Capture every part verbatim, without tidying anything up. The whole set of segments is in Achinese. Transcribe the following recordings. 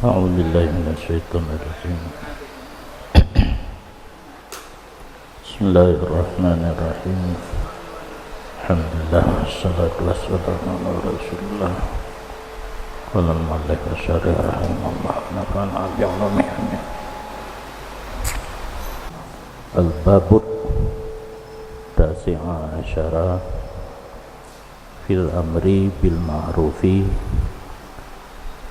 أعوذ بالله من الشيطان الرجيم. بسم الله الرحمن الرحيم. الحمد لله، والصلاة والسلام على رسول الله. قال المؤلف الشارح رحمه الله ونفعنا بعلومه آمين. الباب التاسع عشر في الأمر بالمعروف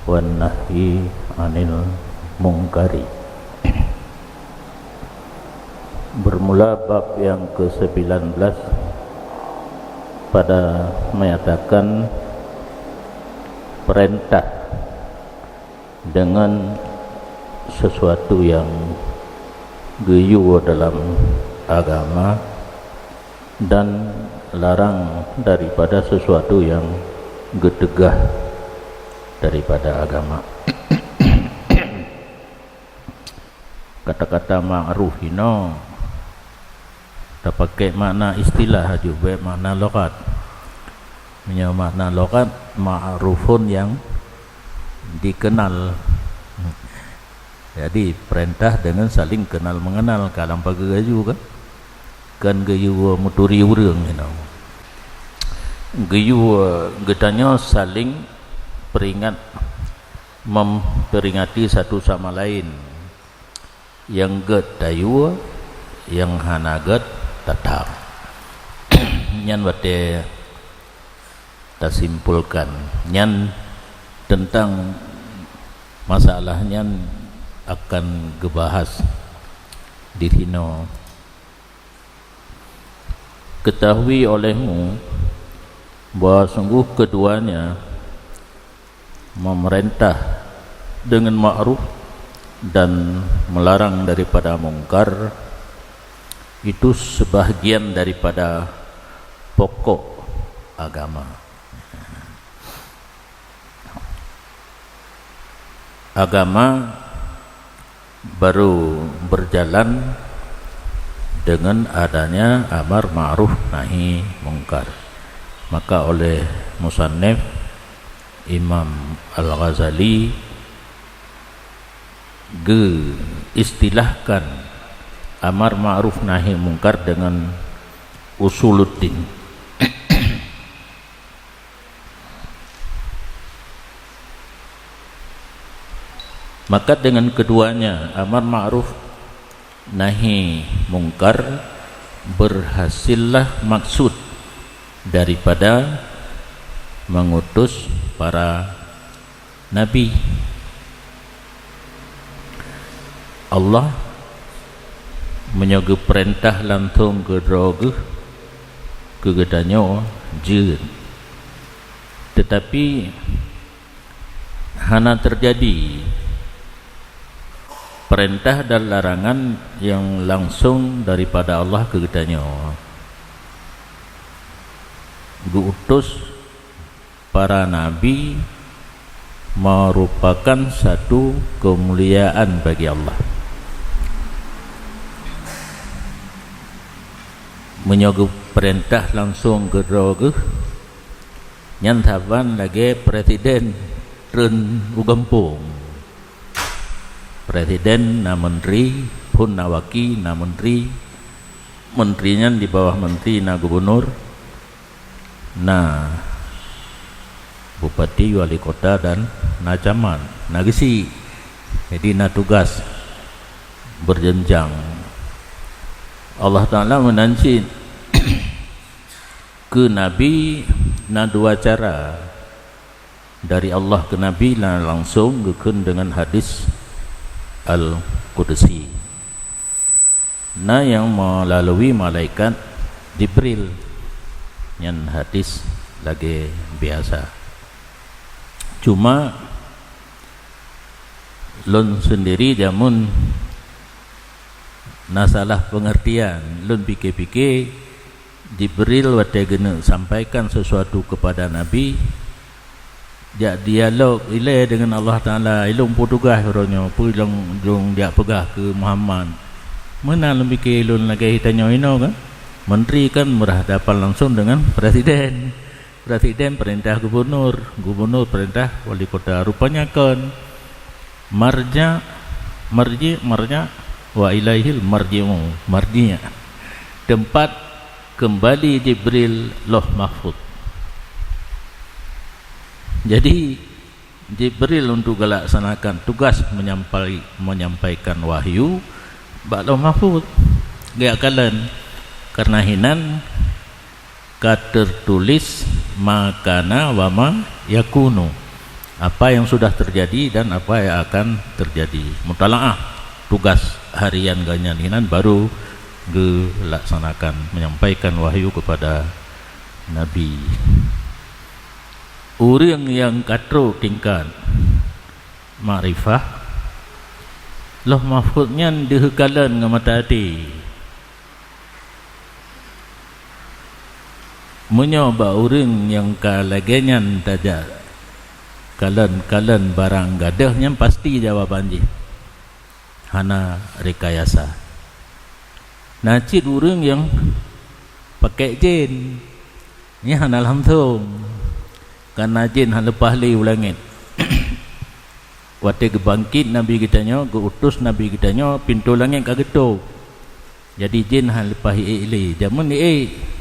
والنهي عن المنكر. Bermula bab yang kesembilan belas pada menyatakan perintah dengan sesuatu yang geuyue dalam agama dan larang daripada sesuatu yang geuteugah daripada agama. Kata-kata ma'ruf inoe tapakai makna istilah, aju bék makna lughat. Meunyoe makna lughat, ma'rufun nyang dikenal. Jadi, perintah dengan saling kenal mengenal, ka lam pageue aju kan? Kan geuyue meuturi ureuëng inoe. Geuyue geutanyoe saling peringat, memperingati satu sama lain. Nyang gét tayue, nyang hana gét tatang. Nyan watée tasimpulkan. Nyan teuntang masalah nyan akan geubahas di sinoe. Ketahui olehmu bahwa sungguh keduanya, memerintah dengan ma'ruf dan melarang daripada mungkar, itu sebahagian daripada pokok agama. Agama baru berjalan dengan adanya amar ma'ruf nahi mungkar. Maka oleh musannif Imam Al-Ghazali geuistilahkan amar ma'ruf nahi mungkar dengan usuluddin. Maka dengan keduanya, amar ma'ruf nahi mungkar, berhasillah maksud daripada mengutus para nabi. Allah meunyoe geupeurintah langsong keudroe geuh keu geutanyoe jeuet, teutapi hana teujadi peurintah dan larangan nyang langsong daripada Allah keu geutanyoe. Geu-utus para nabi meurupakan satu keumuliaan bagi Allah. Meunyoe geupeurintah langsong keudroe geuh, nyan saban lagée presiden treun u gampông. Presiden na menteri, phon na waki na menteri, menteri nyan di bawah menteri na gubunur, na bupati, wali kota, dan na camat, na geusyik. Jadi na tugas berjenjang. Allah Taala meunan cit keu nabi na dua cara. Dari Allah keu nabi na langsong geukheun deungon hadis al-qudsi. Na nyang meulalui malaikat Jibril, nyan hadis lagée biasa. Cuma lôn sendiri jameun na salah peungeurtian, lôn pike-pike Jibril watée geuneuk sampaikan sesuatu kepada Nabi, jak dialog ilée deungon Allah Taala, ilôn peue tugaih uroe nyoe, peue lôn, lôn jak peugah keu Muhammad. Meunan lôn pike lôn lagée tanyoe inoe kan, menteri kan berhadapan langsung dengan presiden, presiden perintah gubunur, gubunur perintah wali kota. Rupanya kon Marja, marji, marja, wa ilaihil marji'u, marji'. Tempat kembali Jibril Lauh Mahfuz. Jadi, Jibril untuk gelaksanakan tugas menyampai-, menyampaikan wahyu bak Lauh Mahfuz. Geujak kalon, karena hinan ka tertulis ma kana wa ma yakunu, apa yang sudah terjadi dan apa yang akan terjadi. Mutalaah, tugas harian geuhnyan hinan baru geulaksanakan, menyampaikan wahyu kepada Nabi. Ureuëng nyang ka trok tingkat makrifah, Lauh Mahfuz nyan deuh kalon ngon mata até. Meunyoe bak ureuëng nyang ka lagée nyan tajak kalon-kalon barang gadôh, nyan pasti jawaban jih. Hana rekayasa. Na cit ureuëng nyang pakai jén, nyan hana langsong, karena jén hana leupah lé u langét. Watée geubangkét Nabi geutanyoe, geu-utus Nabi geutanyoe, pintoe langét ka geutôp. Jadi jén hana leupah ék lé, jameun ék.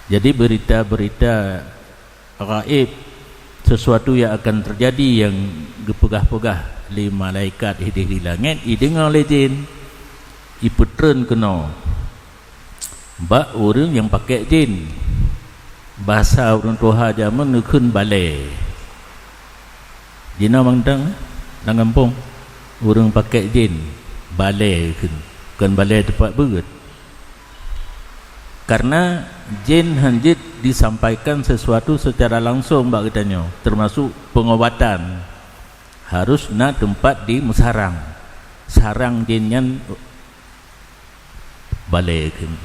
Jadi berita-berita gaib, sesuatu yang akan terjadi nyang geupeugah-peugah lé malaikat idéh di langét, ideungoe lé jén, ipeutreun keunoe bak ureuëng nyang pakai jén. Bahasa ureuëng tuha jameun neukheun balée. Jinoe mantong lam gampông, ureuëng pakai jén, balée kheun, kon balée teumpat beuet. Karena jén hana jeuet disampaikan sesuatu secara langsung bak geutanyoe, termasuk pengobatan. Harus na teumpat dimeusarang. Sarang jén nyan balée kheun.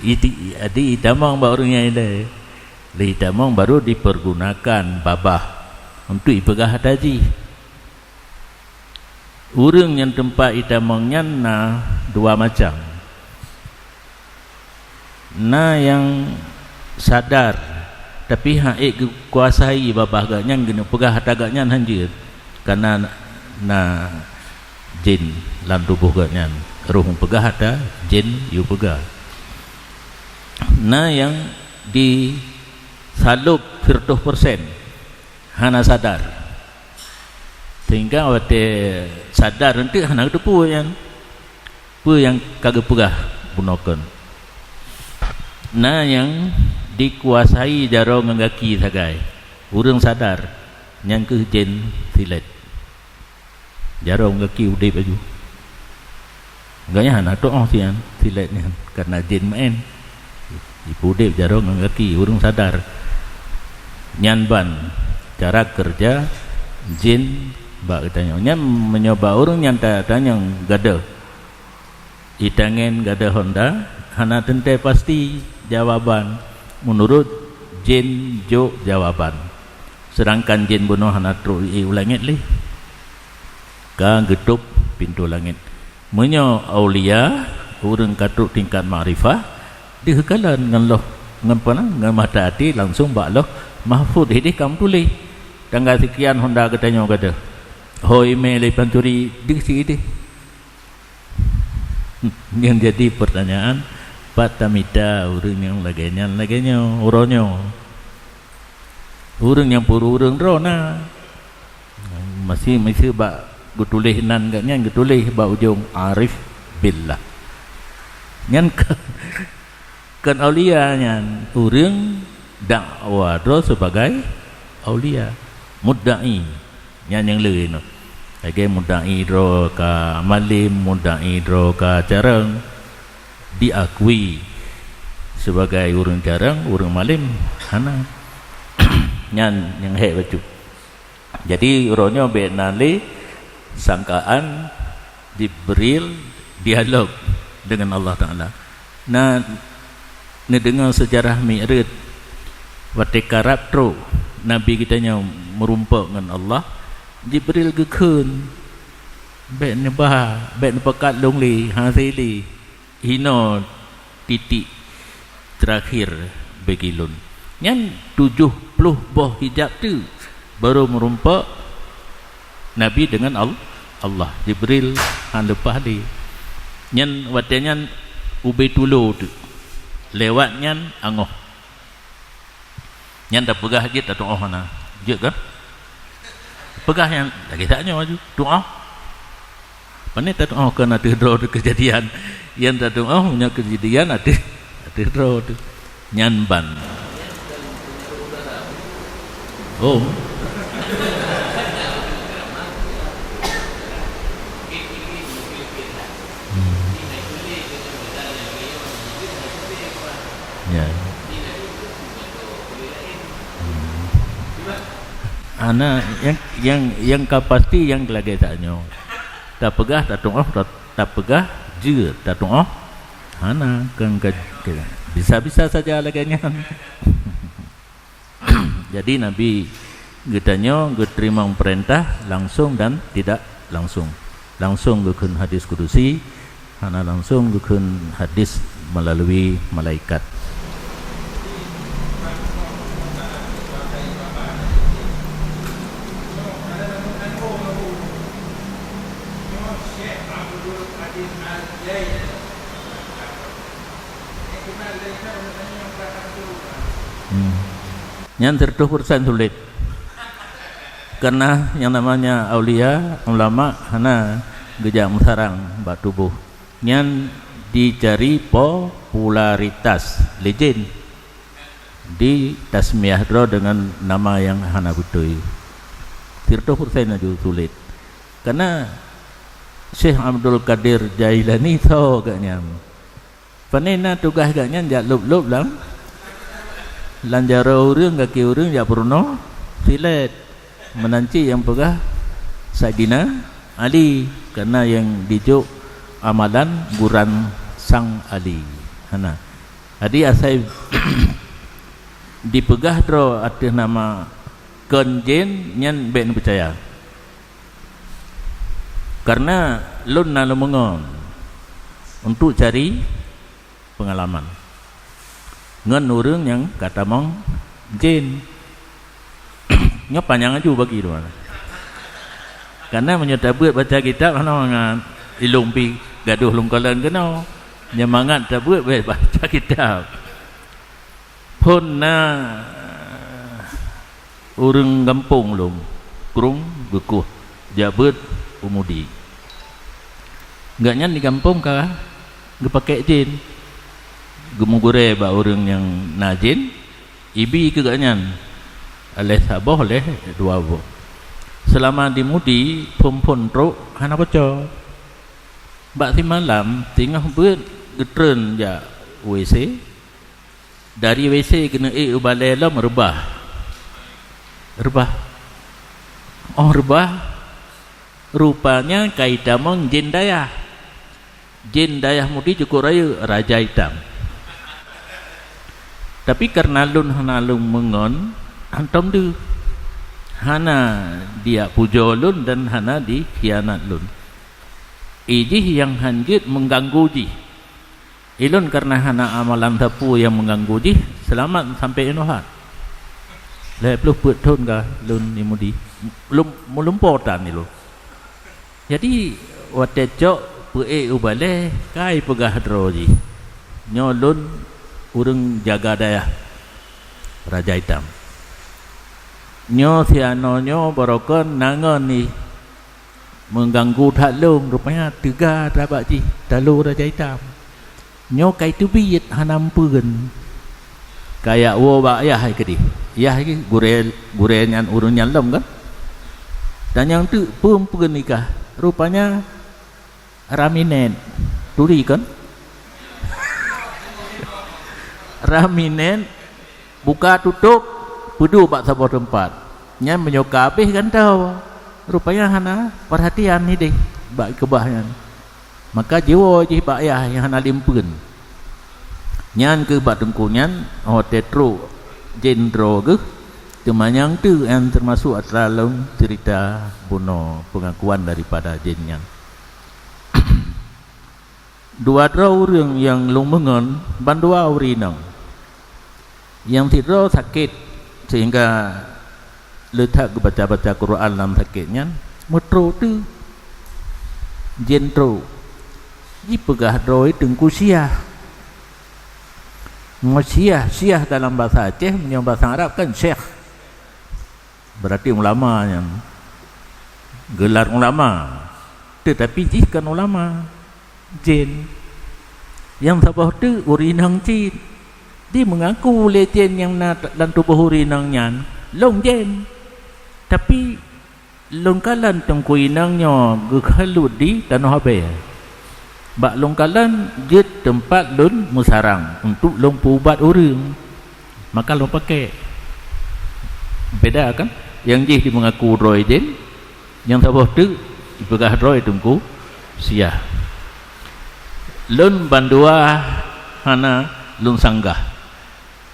Iti-, adi itamong bak ureuëng nyang ilée. Lé itamong baru dipergunakan babah untuk ipeugah ata jih. Ureuëng nyang teumpat itamong nyan na dua macam. Na nyang sadar, tapi han ék geukuasai babah geuhnyan, geuneuk peugah ata geuhnyan hana jeuet, karena na jén lam tuboh geuhnyan, roh peugah ata jén yue peugah. Na nyang disalôb siratoh persen, hana sadar. Sehingga watée sadar eunteuk hana geuteupeue nyan peue nyang ka geupeugah bunoe kon. Na nyang dikuasai jaroe ngon gaki sagai. Ureuëng sadar, nyan kheueh jén silet. Jaroe ngon gaki udeb laju. Gobnyan hana tuoh sian silet nyan, karena jén meu'en. Jipeudeb jaroe ngon gaki, ureuëng sadar. Nyan ban cara keureuja jén bak geutanyoe. Nyan meunyoe bak ureuëng nyang ta-, tanyong gadôh, itangen gadôh honda, hana teuntée pasti jawaban meunurot jén jok jawaban. Seudangkan jén bunoe hana trok ié u langét lé. Ka geutôp pintoe langét. Meunyoe aulia, ureuëng ka trok tingkat makrifah, deuh kalon ngon loh, ngon peunang, ngon mata até langsong bak Lauh Mahfuz, idéh ka meutuléh. Tanggal sekian honda geutanyoe gadôh. Ho imé lé pancuri, deuh si idéh. Nyang jadi pertanyaan, pat tamita ureuëng nyang lagée nyan lagée nyoe, uroe nyoe? Ureuëng nyang peureueng droe na. Masih, masih bak geutuléh nan geuhnyan, geutuléh bak ujong arif billah. Nyan ke-, kon aulia nyan, ureuëng dakwa droe sebagai aulia, mudda'i. Nyan nyang le nyoe. Lagée mudda'i droe ka malem, mudda'i droe ka carông, diakui sebagai ureuëng carông, ureuëng malem hana. Nyan nyang hék bacut. Jadi, uroe nyoe bék na lé sangkaan Jibril dialog dengan Allah Taala. Na neudeungoe seujarah Mi'raj, watée karab trok Nabi geutanyoe meurumpok ngon Allah, Jibril geukheun, "Bék neuba, bék neupakat lôn lé, hase lé. Inoe titik teurakhir bagi lôn." Nyan tujoh ploh boh hijab tu. Baru meurumpok Nabi dengan Al-, Allah. Jibril han leupah lé. Nyan watée nyan ubé tulo teuk. Lewat nyan angoh. Nyan tapeugah jeuet tatu'oh hana. Jeuet kan? Peugah nyan lagée that nyoe aju. Tu'oh. Pane tatu'oh kon ateueh droe teuh keujadian. Nyang tatu'oh meunyoe keujadian ateueh, ateueh droe teuh. Nyan ban. Oh. Hmm. Ya. Hmm. Ana nyang, nyang, nyang ka pasti nyang lagée that nyoe. Tapeugah tatu'oh, ta-, tapeugah jeuet tatu'oh. Hana, kon ka, ka, bisa-bisa saja lagée nyan. Jadi Nabi geutanyoe geuteurimong peurintah langsung dan tidak langsung. Langsung geukheun hadis kudusi, hana langsung geukheun hadis meulalu malaikat. Hmm. Nyan seratus persen sulet. Karena yang namanya aulia, ulama hana geujak meusarang bak tuboh. Nyan dicari popularitas lé jén. Ditasmiah droe dengan nama yang hana beutôi. Seratus persen laju sulet. Karena Syekh Abdul Qadir Jailani tho geuh nyan. Pane na tugaih geuh nyan jak lôb-lôb lam, lam jaroe ureuëng, gaki ureuëng jak peurunoe silet. Meunan cit nyang peugah Saidina Ali, karena nyang dijok amalan guran Sang Ali. Hana. Jadi asai dipeugah droe ateueh nama kon jén nyan bék neupeucaya. Karena lôn na lôn meungon untuk cari pengalaman ngon ureuëng nyang ka tamong jén. Nyoe panyang aju bagi tu. Karena meunyoe tabeuet baca kitab hana mangat, ilong pi gadoh lungkolan keunoe. Nyemangat tabeuet baca kitab. Phon na ureuëng gampông lom, krueng geukoh jak beuet u Mudi. Gobnyan di gampông ka geupakée jén. Geumugurée bak ureuëng nyang na jén, ibi keu gobnyan, lheueh saboh, lheueh dua boh. Seulama di Mudi, phon-phon trok hana boco. Bak simalam, singoh beuet geutreun jak W C, dari W C keuneuk ék u balée lom reubah. Reubah. Oh reubah, rupanya ka itamong jén dayah. Jén dayah Mudi cukôp rayeuk, Raja Itam. Tapi kareuna lôn hana lôn meungon, hantom deuh. Hana dijak pujoe lôn dan hana dikhianat lôn. Ijih nyang han jeuet meuganggu jih. Ilôn kareuna hana amalan sapeue nyang meuganggu jih, seulamat sampoe inoe that. Lhée ploh peuet thon ka lôn di Mudi, lôn meulumpo tan ilôn. Jadi, watée cok peuék u balée, ka ipeugah droe jih, "Nyoe lôn ureuëng jaga dayah Raja Itam. Nyoe si anoe nyoe barokon na ngon jih." Meuganggu that lôn, rupanya teuga that bak jih, talo Raja Itam. Nyoe ka iteubiet hana meupeuen. Ka jak woe bak yah hai keudeh. Yah hai gurée, gurée nyan ureuëng nyan lom kan? Dan nyang teuk peue meupeuen ikah? Rupanya raminet. Turi kan? Raminet. Buka tutôp, peuduek bak saboh teumpat. Nyan meunyoe ka habéh gantoe, rupanya hana peurhatian ideh bak keubah nyan. Maka jiwoe jih bak yah nyang hana limpeuen. Nyan keuh bak teungku nyan, watée trok jén droe geuh, teuma nyang teuk nyan teumasok atra lom ceurita bunoe peungakuan daripada jén nyan. Dua droe ureuëng nyang lôn meungon bandua ureuëng inong. Nyang sidroe sakét seuhingga Le that geubaca-baca Quran lam sakét nyan, meutrok teuk. Jén trok. Jipeugah droe Teungku Syiah. Ngon Syiah, Syiah dalam bahasa Aceh, meunyoe bahasa Arab kan syekh. Berarti ulama nyan. Gelar ulama. Tetapi jih kan ulama. Jén. Nyang saboh teuk ureueng inong cit. Di meungaku lé jén nyang na lam tuboh ureueng inong nyan, lôn jén. Tapi lôn kalon teungku inong nyoe geukhalut di tanoh Abée. Bak lôn kalon jeuet teumpat lôn meusarang untuk lôn peuubat ureueng. Maka lôn pakék. Beda kan? Nyang jih di meungaku droe jén, nyang saboh teuk jipeugah droe Teungku Syiah. Lôn bandua hana lôn sanggah.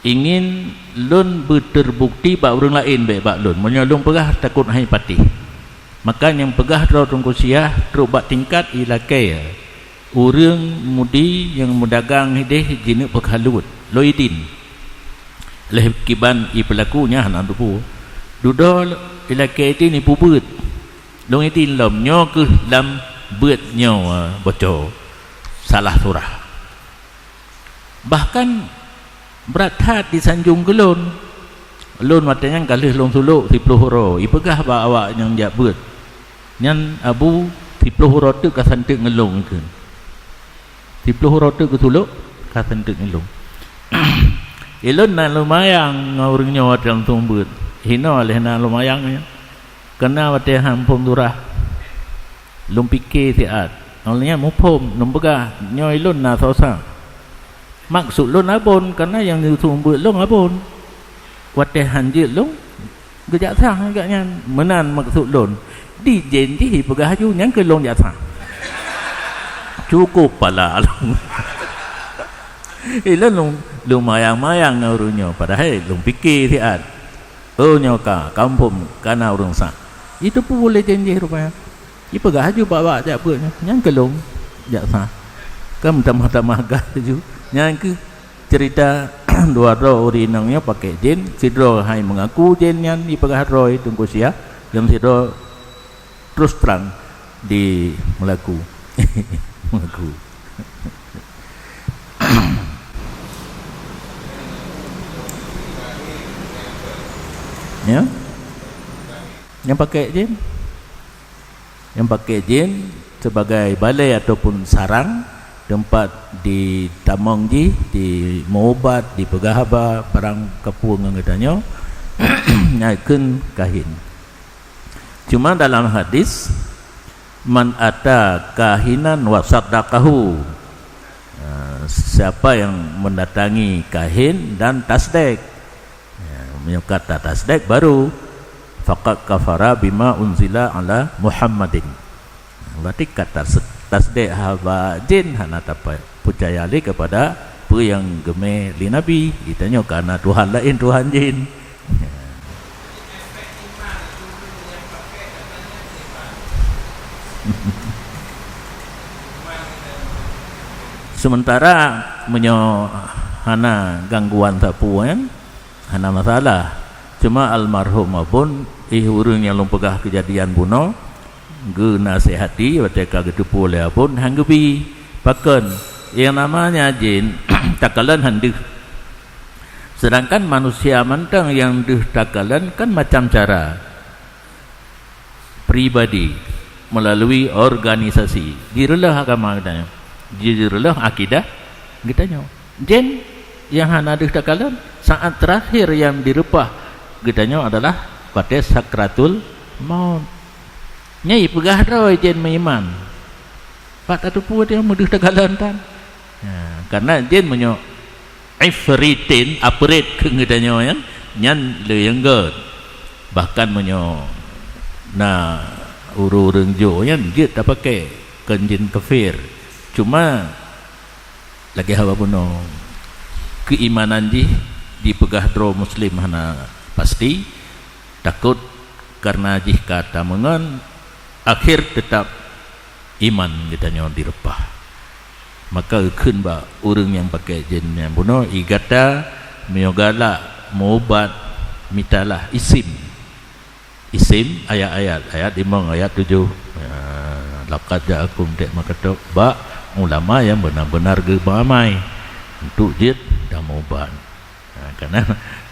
Ingin lôn beuteubukti bak ureueng laén bék bak lôn. Meunyoe lôn peugah takot hana patéh. Maka nyang peugah droe Teungku Syiah trok bak tingkat ilakée ureueng mudi nyang meudagang idéh jineuk peukhalut. Lôn idin. Lheueh kiban ipeulaku nyan hana teupeu. Dudoe ilakée idin ipeubeuet. Lôn idin lom, nyoe kheueh lam beuet nyoe boco. Salah surah. Bahkan brat that disanjong keu lôn. Lôn watée nyan ka lheueh lôn sulok siploh uroe, ipeugah bak awak nyang jak beuet. Nyan Abu siploh uroe teuk ka santeuk ngon lôn kheun. Siploh uroe teuk geusulok ka santeuk ngon lôn. Ilôn na lumayan ngon ureueng nyoe watée lôn seumeubeuet. Hinoe lé na lumayan nyan. Keunan watée han phom surah, lôn pike siat. Óh lheueh nyan muphom, lôn peugah, nyoe ilôn na soe sa. Maksud lôn abon, keunan nyang geuseumeubeuet lôn abon. Watée han jeuet lôn, geujak sa gobnyan. Meunan maksud lôn. Di jén jih ipeugah laju, nyan keuh lôn jak sa. Cukup pala lôn. Ilôn lôn, lôn mayang-mayang ngon ureueng nyoe, padahai lôn pike siat. Oh, nyoe ka, ka muphom, ka na ureueng sa. Jiteupeue lé jén jih rupanya. Jipeugah laju bak-bak jak beuet nyan, nyan keuh lôn jak sa. Kan meutamah-tamah gah laju. Nyan kheueh cerita dua droe ureueng inong nyoe pakék jén, sidroe hai meungaku jén nyan jipeugah droe Teungku Syiah, nyang sidroe terus terang di meulaku. Meulaku. Ya. Nyang pakék jén. Nyang pakék jén sebagai balée ataupun sarang, teumpat ditamong jih, dimeuubat, dipeugah haba, barang kapeue ngon geutanyoe, nyan kheun kahin. Cuma dalam hadis, "Man ata kahinan wa saddaqahu." Ha, siapa yang mendatangi kahin dan tasdek. Ya, meunyoe ka tatasdek baru, "Faqad kafara bima unzila ala Muhammadin." Berarti ka tas-, tasdek haba jén hana tapeucaya lé kepada peue nyang geumé lé Nabi. Geutanyoe ka na tuhan laén, tuhan jén. Sementara meunyoe hana gangguan sapeue, kan, hana masalah. Cuma almarhum Abon, eh, ureueng nyang lôn peugah keujadian bunoe, geunasihati watée ka geuteupeue lé Abon, han geubi. Pakon? Nyang namanya jén takalon han deuh. Sedangkan manusia mantong nyang deuh takalon kan macam cara. Pribadi, melalui organisasi, jireulôh agama geutanyoe, jireulôh akidah geutanyoe. Jén nyang hana deuh takalon, saat terakhir nyang direupah geutanyoe adalah watée sakratul maut. Nyan jipeugah droe jén meuiman. Pat tateupeue teuh meudeuh takalon tan. Ha, karena jén meunyoe ifritin, aprit keu geutanyoe nyan, nyan le nyang gét. Bahkan meunyoe na ureueng-ureueng jok nyan jeuet tapaké kon jén kafir. Cuma lagée haba bunoe, keuimanan jih jipeugah droe muslim hana pasti, takot karena jih ka tameungon, akhir teutap iman geutanyoe direupah. Maka geukheun bak ureueng nyang paké jén nyang bunoe, "I gata meunyoe galak meuubat, mitalah isim." isim ayat-ayat, ayat limong, ayat tujoh. Ya, laqad ja'akum, dek meukeutôk bak ulama nyang beuna-beuna geupeuamai untuk jeuet dan meuubat. Ha, karena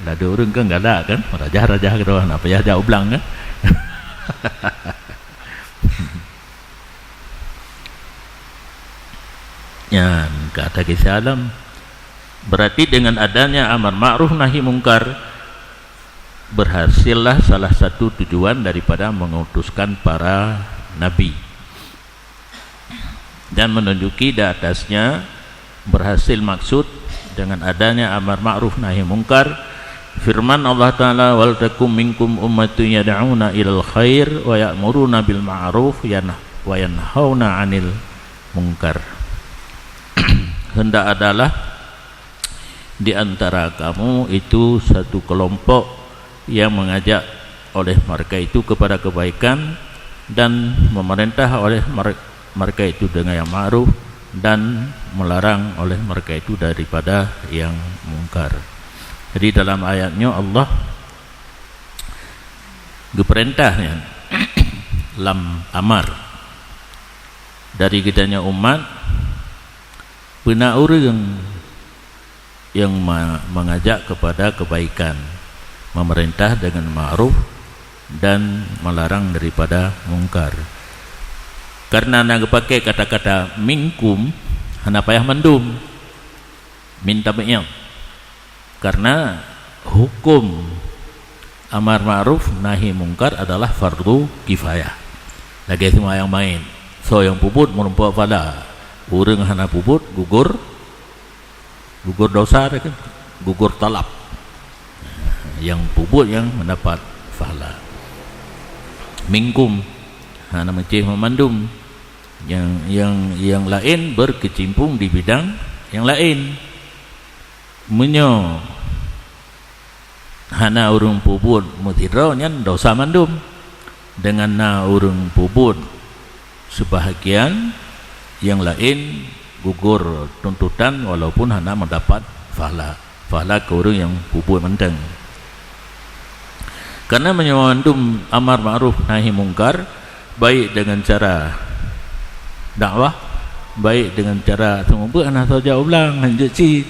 ladôm ureuëng kan galak kan, rajah-rajah keudroe, na payah jak u blang kan. Nyan kata kisah alam. Berarti dengan adanya amar ma'ruf nahi mungkar, berhasillah salah satu tujuan daripada mengutuskan para nabi, dan menunjuki di atasnya berhasil maksud dengan adanya amar ma'ruf nahi mungkar. Firman Allah Ta'ala, "Wal takum minkum ummatun yad'una ilal khair wa ya'muruna bil ma'ruf yan-, wa yanhauna 'anil mungkar." Hendak adalah di antara kamu itu satu kelompok yang mengajak oleh mereka itu kepada kebaikan dan memerintah oleh mere-, mereka itu dengan yang ma'ruf dan melarang oleh mereka itu daripada yang mungkar. Jadi dalam ayat nyoe Allah geupeurintah nyan lam amar dari geutanyoe umat, peuna ureuëng yang ma-, mengajak kepada kebaikan, memerintah dengan ma'ruf dan melarang daripada mungkar. Karena na geupakai kata-kata minkum, hana payah mandum, min tabi'id. Karena hukum amar ma'ruf nahi mungkar adalah fardu kifayah. Lagée seumayang maén, soe nyang peubuet meurumpok pahala, ureuëng hana peubuet gugur gugur dosa, kan? Gugur talab. Nyang peubuet nyang mendapat pahala. Minkum, hana meucéh meumandum. Nyang, nyang, nyang laén berkecimpung di bidang nyang laén. Meunyoe hana ureuëng peubuet meusidroe, nyan dosa mandum. Dengan na ureuëng peubuet sebahagian, nyang laén gugur tuntutan walaupun hana mendapat pahala. Pahala keu ureuëng nyang peubuet mantong. Karena meunyoe mandum amar ma'ruf nahi mungkar, baik dengan cara dakwah, baik dengan cara seumeubeuet, hana soe jak u blang, hanjeuet cit,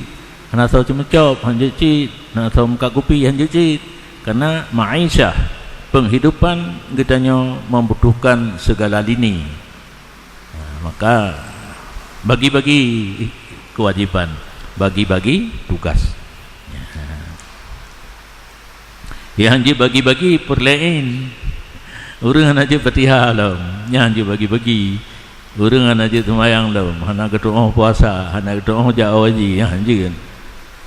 hana soe ceumeucop, hanjeuet cit, hana soe meukat kupi, hanjeuet cit. Karena ma'isyah, penghidupan geutanyoe membutuhkan segala lini. Nah, maka bagi-bagi kewajiban, bagi-bagi tugas. Ya. Nyang jeuet bagi-bagi peurlaén. Ureuëng hana jeuet Fatihah lom, nyan jeuet bagi-bagi. Ureuëng hana jeuet seumayang lom, hana geutu'oh puasa, hana geutu'oh jak haji, nyan jeuet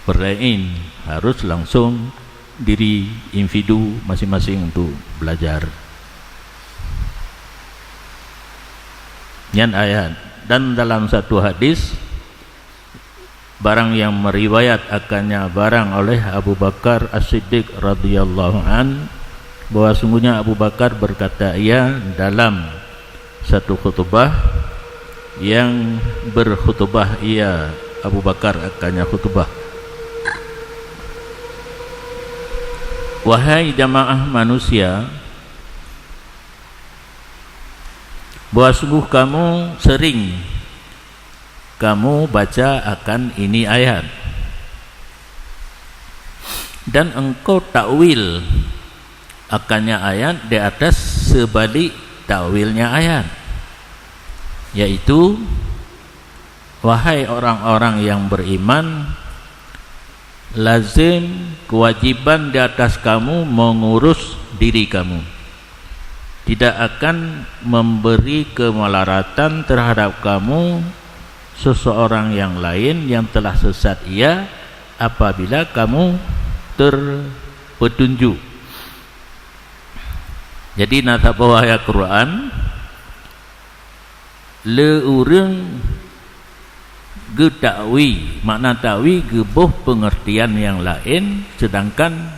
peurlaén. Harus langsung diri individu masing-masing untuk belajar. Nyan ayat. Dan dalam satu hadis, barang yang meriwayat akannya barang oleh Abu Bakar As-Siddiq radhiyallahu an, bahwa sungguhnya Abu Bakar berkata ia dalam satu khutbah, yang berkhutbah ia, Abu Bakar, akannya khutbah, "Wahai jamaah manusia, bahwa sungguh kamu sering kamu baca akan ini ayat, dan engkau takwil akannya ayat di atas sebalik takwilnya ayat, yaitu, wahai orang-orang yang beriman, lazim kewajiban di atas kamu mengurus diri kamu. Tidak akan memberi kemelaratan terhadap kamu seseorang yang lain yang telah sesat ia apabila kamu terpetunjuk." Jadi, na saboh ayat Quran, le ureuëng geutakwi, makna takwi geuboh peungeurtian nyang laén, seudangkan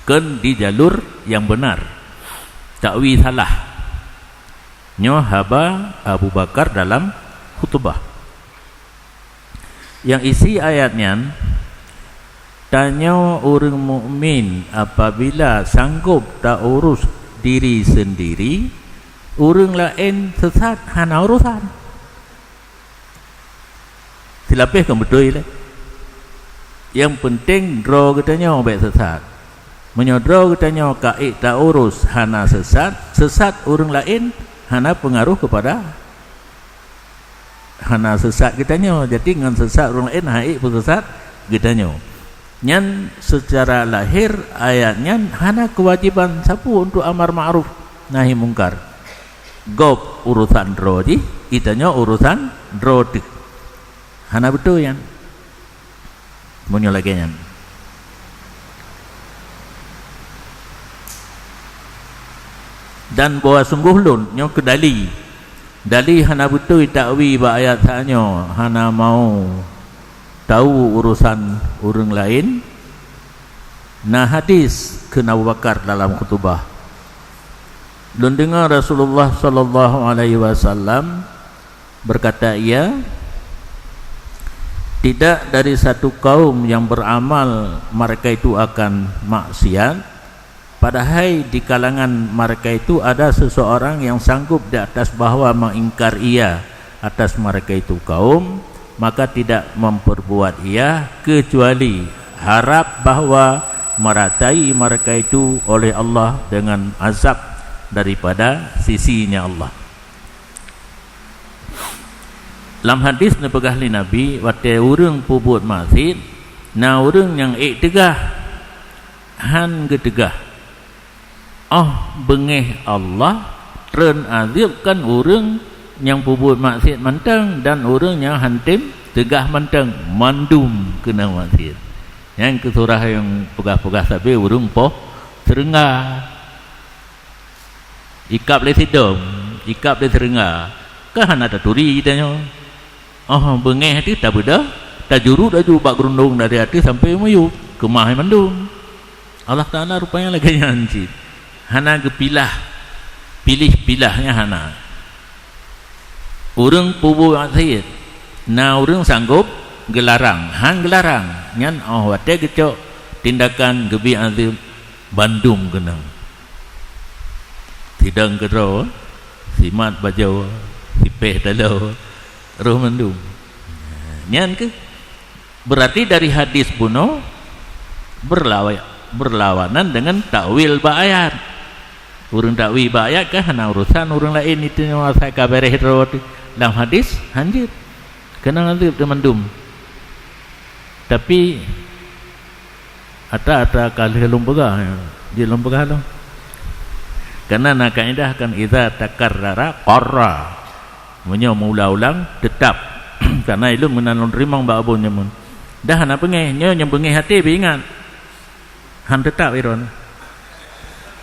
kon di jalur nyang beunar. Takwi salah. Nyoe haba Abu Bakar dalam khutbah. Nyang isi ayat nyan, tanyoe ureuëng mukmin apabila sanggob taurus diri sendiri, ureuëng laén sesat hana urusan. Silapeh kan beutôi lé. Yang penting droe geutanyoe bék sesat. Meunyoe droe geutanyoe ka ék taurus hana sesat, sesat ureuëng laén hana pengaruh kepada hana sesat geutanyoe. Jadi ngon sesat ureuëng laén hana ék peusesat geutanyoe. Nyan seucara lahir ayat nyan hana keuwajéban sapeue untuk amar ma'ruf nahi mungkar. Gob urusan droe jih, geutanyoe urusan droe teuk. Hana beutôi nyan. Meunyoe lagée nyan. Dan bahwa sungguh lôn nyoe keu dali. Dali hana beutôi takwi bak ayat tanyoe, hana mau tahu urusan ureuëng laén. Na hadis kheun Abu Bakar dalam khutubah, lôn deungoe Rasulullah sallallahu alaihi wasallam berkata ia, "Tidak dari satu kaum yang beramal mereka itu akan maksiat, padahai di kalangan mereka itu ada seseorang yang sanggup di atas bahwa mengingkar ia atas mereka itu kaum, maka tidak memperbuat ia kecuali harap bahwa meratai mereka itu oleh Allah dengan azab daripada sisi-Nya Allah." Lam hadis neupeugah lé Nabi, watée ureuëng peubuet maksiet, na ureuëng nyang ék teugah, hán geuteugah. Oh beungéh Allah treun azeueb kan ureuëng nyang peubuet maksiet mantong dan ureuëng nyang hántom teugah mantong, mandum keunong maksiet. Nyang keu surah nyang peugah-peugah sabe ureuëng poh seureuengga. Ikab lé sidom, ikab lé seureuengga, ka hana taturi tanyoe. Oh beungéh teuh tabeudôh, tajurut laju bak geurundong dari ateueh sampoe miyueb, keumah mandum. Allah Taala rupanya lagée nyan cit. Hana geupilah, piléh-pilah nyan hana. Ureuëng peubuet maksiet, na ureuëng sanggob geularang, hán geularang, nyan oh watée geucok tindakan geubi azeueb bandum keunong. Sidang keudroe, simat bajoe, sipéh taloe, roh mandum. Nyan keuh. Berarti dari hadis bunoe berlawa-, berlawanan dengan takwil bak ayat. Ureuëng takwil bak ayat kan hana urusan ureuëng laén, itu nyoe asai ka beres droe teuh. Lam hadis hanjeuet. Keunong azeueb teuh mandum. Tapi ata-ata ka lheueh lôn peugah, jeuet lôn peugah lom. Karena na kaedah kan, "Idza takarrara qarra." Meunyoe meuulang-ulang, teutap. Karena ilôn meunan lôn teurimong bak abon jameun. Dah hana beungéh, nyoe nyang beungéh até beu ingat. Han teutap iron.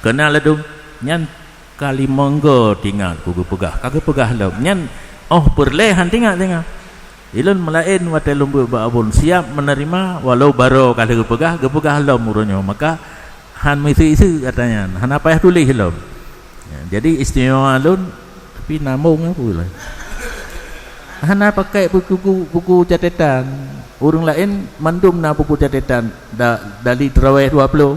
Keuna ladum nyan ka limong go tingat ku geupeugah, ka geupeugah lom. Nyan oh peureulée han tingat-tingat. Ilôn meulaén watée lôn beuet bak abon siap meuneurima, walau baroe ka lheueh geupeugah, geupeugah lom uroe nyoe. Maka han meuisu-isu ata nyan, hana payah tuléh lom. Ya, jadi istimewa lôn, tapi namong apa lah. Hana pakai buku, buku catatan. Ureuëng laén mandum na buku catatan. Da-, dali teurawéh dua ploh,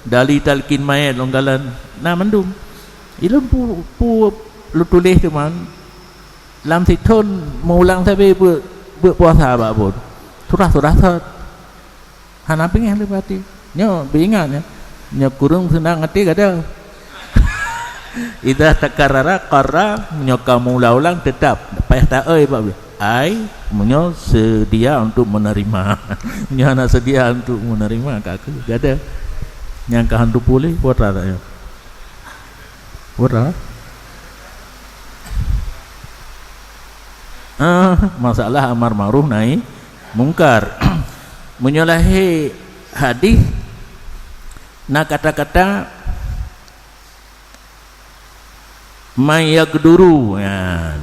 dali talkin manyét lôn kalon, na mandum. Ilôn pu-, pu-, lôn tuléh teuma lam sithon meuulang sabe beuet, beuet puasa bak abon. Surah-surah thot. Hana beungéh lé beuaté. Nyoe beuingat nyoe. Nyoe kureueng seunang até gata. Idza takarrara qarra, nyoe ka meuulang-ulang teutap payah taeu bak ai, meunyoe seudia untuk menerima. Meunyoe hana seudia untuk menerima, ka keuh gata. Nyang ka han teupuléh, peue rasa nyoe? Peue rasa? Ah, masalah amar ma'ruf nahi mungkar. Meunyoe lahé hadis na kata-kata "may yaqduru", ya.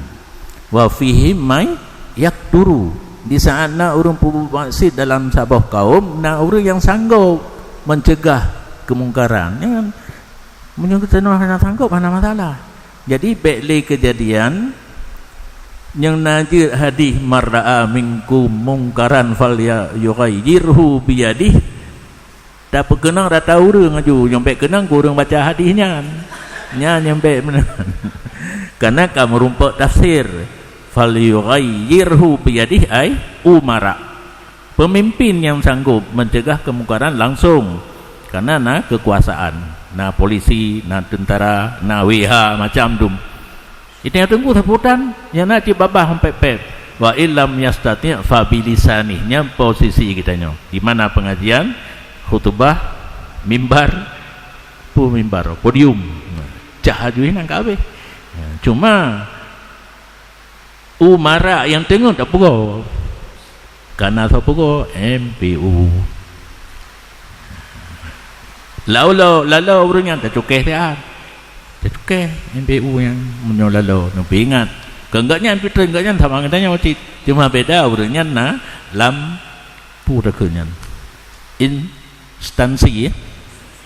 "Wa fihim may yaqduru". Di saat na ureuëng peubuet maksiet dalam saboh kaum, na ureuëng nyang sanggob mencegah keumungkaran, ya kan? Meunyoe geutanyoe hana sanggob, hana masalah. Jadi, bék lé keujadian nyang na jeuet hadis, "Man ra'a minkum mungkaran falyughayyirhu biyadih." Tapeukeunong rata ureuëng aju, nyang bék keunong keu ureuëng baca hadis nyan. Nyan nyang bèk meunan. Karena ka meurumpok tafsir, "Falyughayyirhu biyadih," ai umara. Pemimpin nyang sanggup mencegah kemungkaran langsung, karena na kekuasaan, na polisi, na tentara, na W H, macam dum. Itu nyang teungku saputan, nyang na cit babah pép-pép. "Wa illam yastati' fa bilisanih." Nyan posisi geutanyoe. Di mana pengajian, khutubah, mimbar, pu mimbar, podium. Cah aju nyan ka habéh. Cuma umara nyang teungeut tapugoe. Kana soe pugoe? M P U. Lalu, lalu ureueng nyan tacukeh siat. Tacukeh M P U nyan meunyoe lalu, neupeuingat. Keu gobnyan, pih gobnyan sama geutanyoe cit. Cuma beda ureueng nyan na lam, pu takheun nyan, instansi, ya.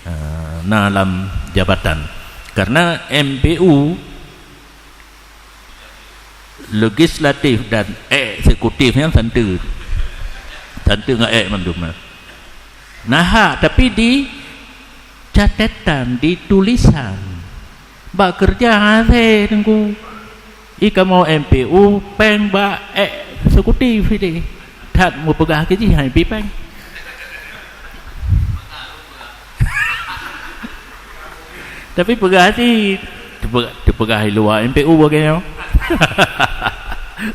Ah, na lam jabatan. Karena M P U, legislatif dan eksekutif nyan satu. Satu ngon ek mandum na. Na hak, tapi di catatan, di tulisan. Bak keureuja hasé teungku. I kamoe M P U péng bak eksekutif idéh. That meupeugah keu jih hai pi péng. Tapi peugah cit, teupe-, teupeugah i luwa M P U bak nyoe.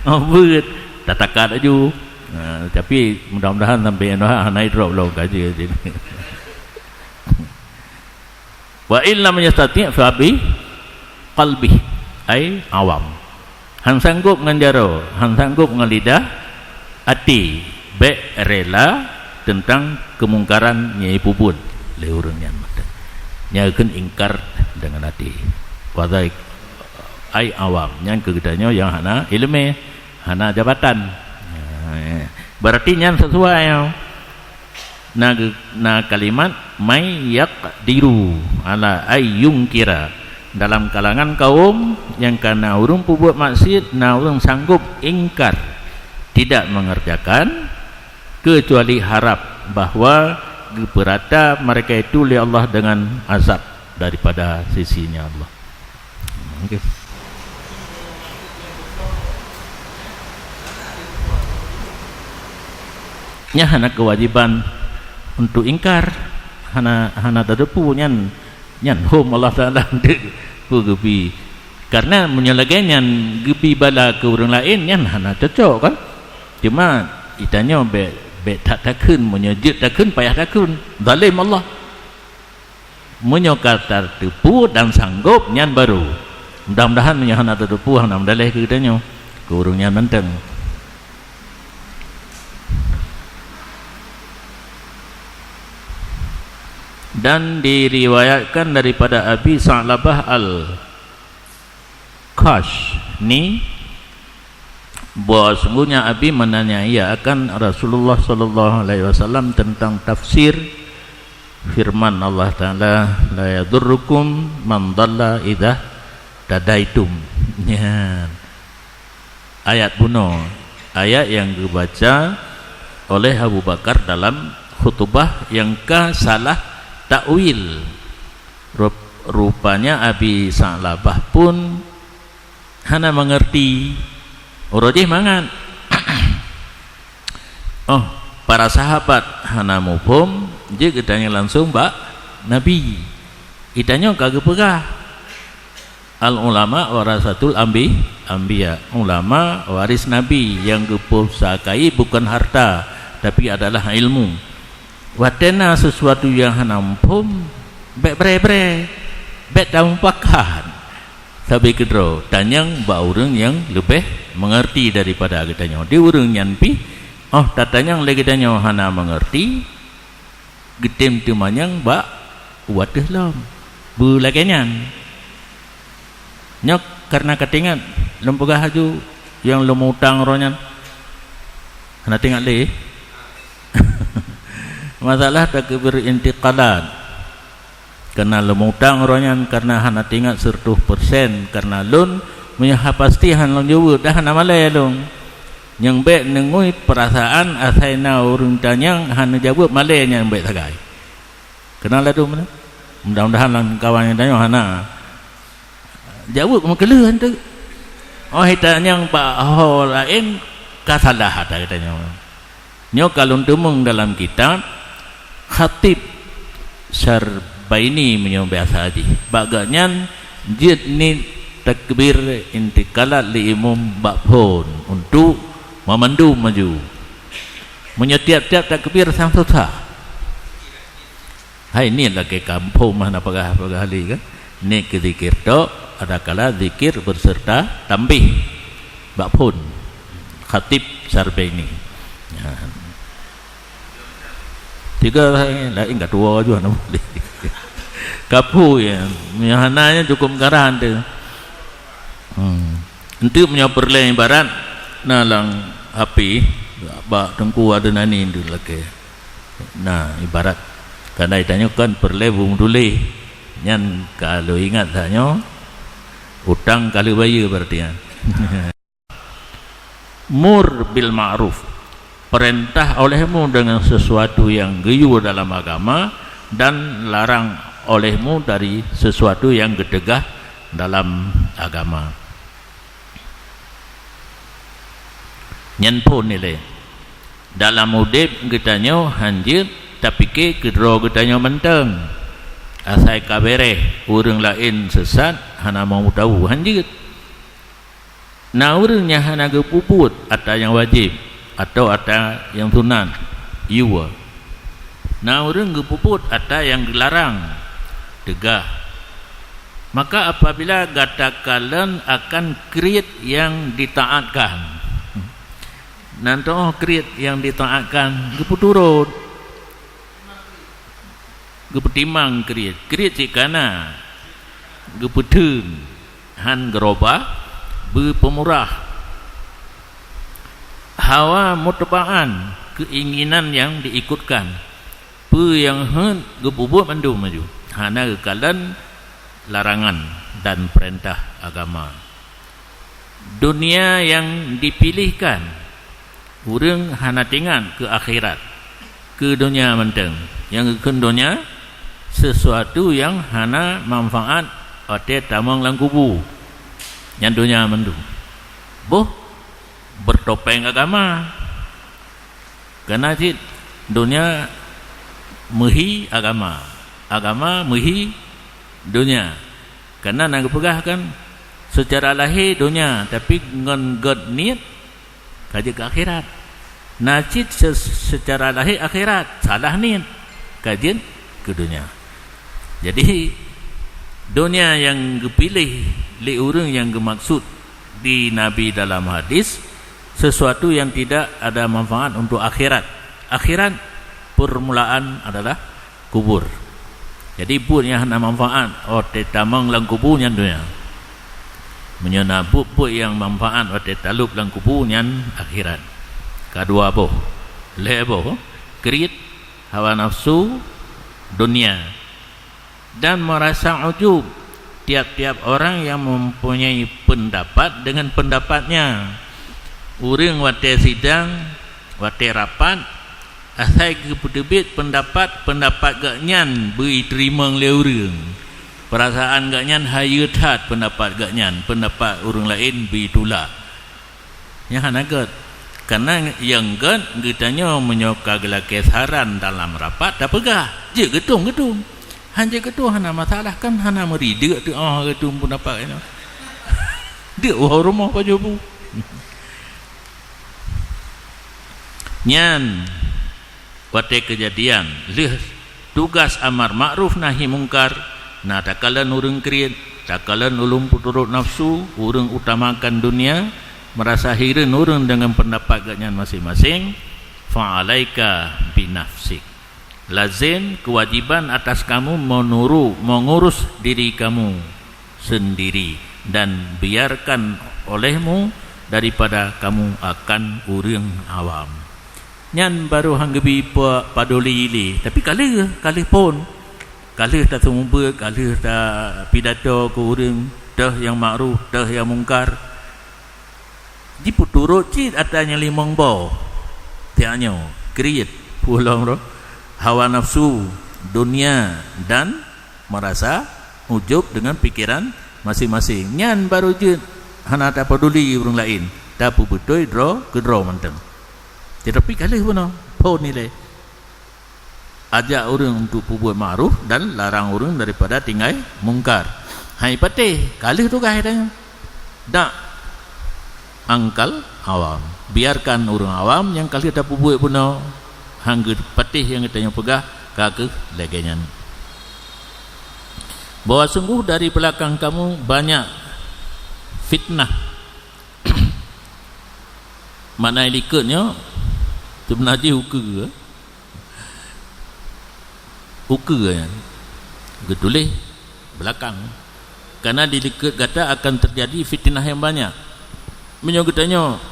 Oh, beuet, tatakat laju. Ha, tapi mudah-mudahan sampai nyoe hana drop lom kaji. Wa in lam yastati' fa bi qalbih, ai awam. Han sanggob ngon jaroe, han sanggob ngon lidah, até, bék rela teuntang keumungkaran nyang jipeubuet lé ureuëng nyan mantong. Nyan kheun ingkar deungon até. Wa dzalik ai awam, nyan keu geutanyoe nyang hana iéleumé, hana jabatan. Berarti nyan sisuai nyoe. Na geu-, na kalimat may yaqdiru ala ay yungkira. Dalam kalangan kaum nyang ka na ureuëng peubuet maksiet, na ureuëng sanggob ingkar, tidak mengerjakan, kecuali harap bahwa geupeurata mereka itu lé Allah dengan azab daripada sisi-Nya Allah. Okey. Nyan hana keuwajéban untuk ingkar, hana, hana tateupeue nyan, nyan hom Allah Taala peugeubi. Karena meunyoe lagée nyan geubi bala keu ureuëng laén, nyan hana cocok kan? Cuma geutanyoe bék, bék that takheun, meunyoe jeuet takheun, payah takheun. Zalém Allah. Meunyoe ka tateupeue dan sanggob, nyan baru. Mudah-mudahan meunyoe hana tateupeue, hana meudaleh keu geutanyoe, keu ureuëng nyan mantong. Dan diriwayatkan daripada Abi Sa'labah Al-Khasyani, bahwasungguhnya Abi menanyai akan Rasulullah sallallahu alaihi wasallam tentang tafsir firman Allah Taala, "La yadurrukum man dhalla idza tadaitum." Nyan. Ayat bunoe, ayat nyang geubaca oleh Abu Bakar dalam khutubah nyang ka salah takwil. Rup-, rupanya Abi Sa'labah pun hana mengerti. Uroe jih mangat. Oh, para sahabat hana muphom, jeuet geutanyong langsong bak Nabi. Geutanyoe ka geupeugah, "Al ulama warasatul ambi-, anbiya." Ulama waris Nabi, nyang geupeusakai bukan harta, tapi adalah ilmu. Watée na sesuatu nyang hana muphom, bék bre-bre, bék tamupakat. Sabe keudroe, tanyong bak ureuëng nyang leubeh meungerti daripada geutanyoe. Di ureuëng nyan pih, óh tatanyong lé geutanyoe hana meungerti, geutem teumanyong bak u ateueh lom. Beulagée nyan. Nyoe kareuna ka teuingat, lôn peugah laju nyang lôn meu-utang uroe nyan. Hana teuingat lé? Masalah takbir intiqalat. Kareuna lôn meu-utang uroe nyan, kareuna hana teuingat seureutôh persen, kareuna lôn meunyoe ha pasti hana lôn jaweueb, dah hana malée lôn. Nyang bék neungui peurasaan asai na ureuëng tanyong hana jaweueb malée nyan bék sagai. Keunal ladôm na? Mudah-mudahan lam kawan nyang tanyoe hana. Jaweueb meukeuleuh teuk. Oh, ita nyang bak ho laén ka salah ata geutanyoe. Nyoe ka lôn teumeung dalam kitab Khatib Syarbaini meunyoe biasa jih. Bak gobnyan jeuet niet takbir intikalat lé imum bak phon untuk meumandum maju. Meunyoe tiap-tiap takbir sang susah. Hai niet lakée kaphon mah na peugah-peugah lé kan. Niet keu zikir tok, adakala zikir beserta tambih bak phon. Khatib Syarbaini. Ya. Tiga laén ka tuwo jua na boleh. Kaphon ya. Nyang hana nyan cukup garan tu. Hmm. Enteuk meunyoe peureulée ibarat na lam H P bak Teungku Adnan ni tu lakée. Nah, ibarat kadai tanyoe kan peureulée bumoe tuléh. Nyan ka lôn ingat tanyoe utang ka lheueh bayeue berarti nyan. Mur bil ma'ruf. Perintah olehmu dengan sesuatu yang geuyue dalam agama dan larang olehmu dari sesuatu yang geuteugah dalam agama. Nyan phon nilai. Dalam udeb geutanyoe hanjeuet tapike keudroe geutanyoe mantong. Asai ka béréh, ureuëng laén sesat hana mau tahu hanjeuet. Na ureuëng nyang hana geupeubuet ata nyang wajéb atawa ata nyang sunat, yue. Na ureuëng geupeubuet ata nyang geularang, teugah. Maka apabila gata kalon akan kriet nyang ditaatkan, nan toh kriet nyang ditaatkan geupeuturot, geupeutimang kriet, kriet cit kana, geupeutheun, han geurobah, beupeumurah. Hawa mutba'an, keuinginan nyang diikutkan. Peue nyang heuet geupeubuet mandum maju, hana geukalon larangan dan peurintah agama. Dunia nyang dipilihkan, ureuëng hana teuingat keu akhirat, keu donya mantong. Nyang geukheun donya, sesuatu nyang hana manfaat watée tamong lam kubu. Nyan donya mandum. Boh beurtopeng agama. Kana cit donya meuhi agama, agama meuhi donya. Kana na geupeugah kan, seucara lahé donya, tapi ngon göt niet ka jeuet keu akhirat. Na cit se-, seucara lahé akhirat, salah niet, ka jeuet keu donya. Jadi, donya nyang geupiléh lé ureuëng nyang geumaksud di Nabi dalam hadis, sesuatu yang tidak ada manfaat untuk akhirat. Akhirat permulaan adalah kubur. Jadi, buet nyang hana manfaat watée tamong lam kubu nyan donya. Meunyoe na buet-buet nyang manfaat watée talop lam kubu nyan akhirat. Kadua boh, lhée boh, kriet, hawa nafsu, donya. Dan merasa ujub tiap-tiap orang yang mempunyai pendapat dengan pendapatnya. Ureuëng watée sidang, watée rapat, asai geupeuteubiet pendapat, pendapat gobnyan beu jiteurimong lé ureuëng. Peurasaan gobnyan hayeue that pendapat gobnyan, pendapat ureuëng laén beu jitulak. Nyan hana göt. Kareuna nyang göt geutanyoe meunyoe ka geulakée saran dalam rapat tapeugah, jeuet geutueng-geutueng. Han jeuet geutueng hana masalah, kan hana meurideuk teuh oh geutueng peundapat nyoe. Deuk woe rumoh pajoh bu. Nyan watée keujadian lheueh tugas amar makruf nahi mungkar, na takalon ureuëng kriet, takalon ulôn peuturot nafsu, ureuëng utamakan dunia, meurasa hireuen ureuëng deungon peundapat gobnyan maséng-maséng, fa alaika binafsik. Lazem keuwajéban atas kamu meunuru, meungurus diri kamu sendiri dan biarkan olehmu daripada kamu akan ureuëng awam. Nyan barô han geubi pe-, paduli lé, tapi ka lheueh, ka lheueh phon. Ka lheueh taseumeubeuet, ka lheueh tapidato keu ureuëng, teuh nyang makruf, teuh nyang mungkar. Jipeuturot cit atra nyang limong boh. Tiak nyoe, kriet, pulang roh, hawa nafsu, dunia, dan merasa ujub dengan pikiran maséng-maséng. Nyan barô jeuet hana tapeuduli ureuëng laén, tapeubeutôi droe keudroe mantong. Teutapi ka lheueh bunoe, phon ilée. Ajak ureuëng untuk peubuet ma'ruf dan larang ureuëng daripada tinggai mungkar. Hai patéh, ka lheueh tugaih tanyoe. Da'anil awam. Biarkan ureuëng awam nyang ka lheueh tapeubuet bunoe, han geupatéh nyang geutanyoe peugah, ka kheueh lagée nyan. Bahwa sungguh dari belakang kamu banyak fitnah. Makna likot nyoe, seubeuna jih ukeue. Ukeue nyan geutuléh belakang. Karena di likot gata akan terjadi fitnah nyang banyak. Meunyoe geutanyoe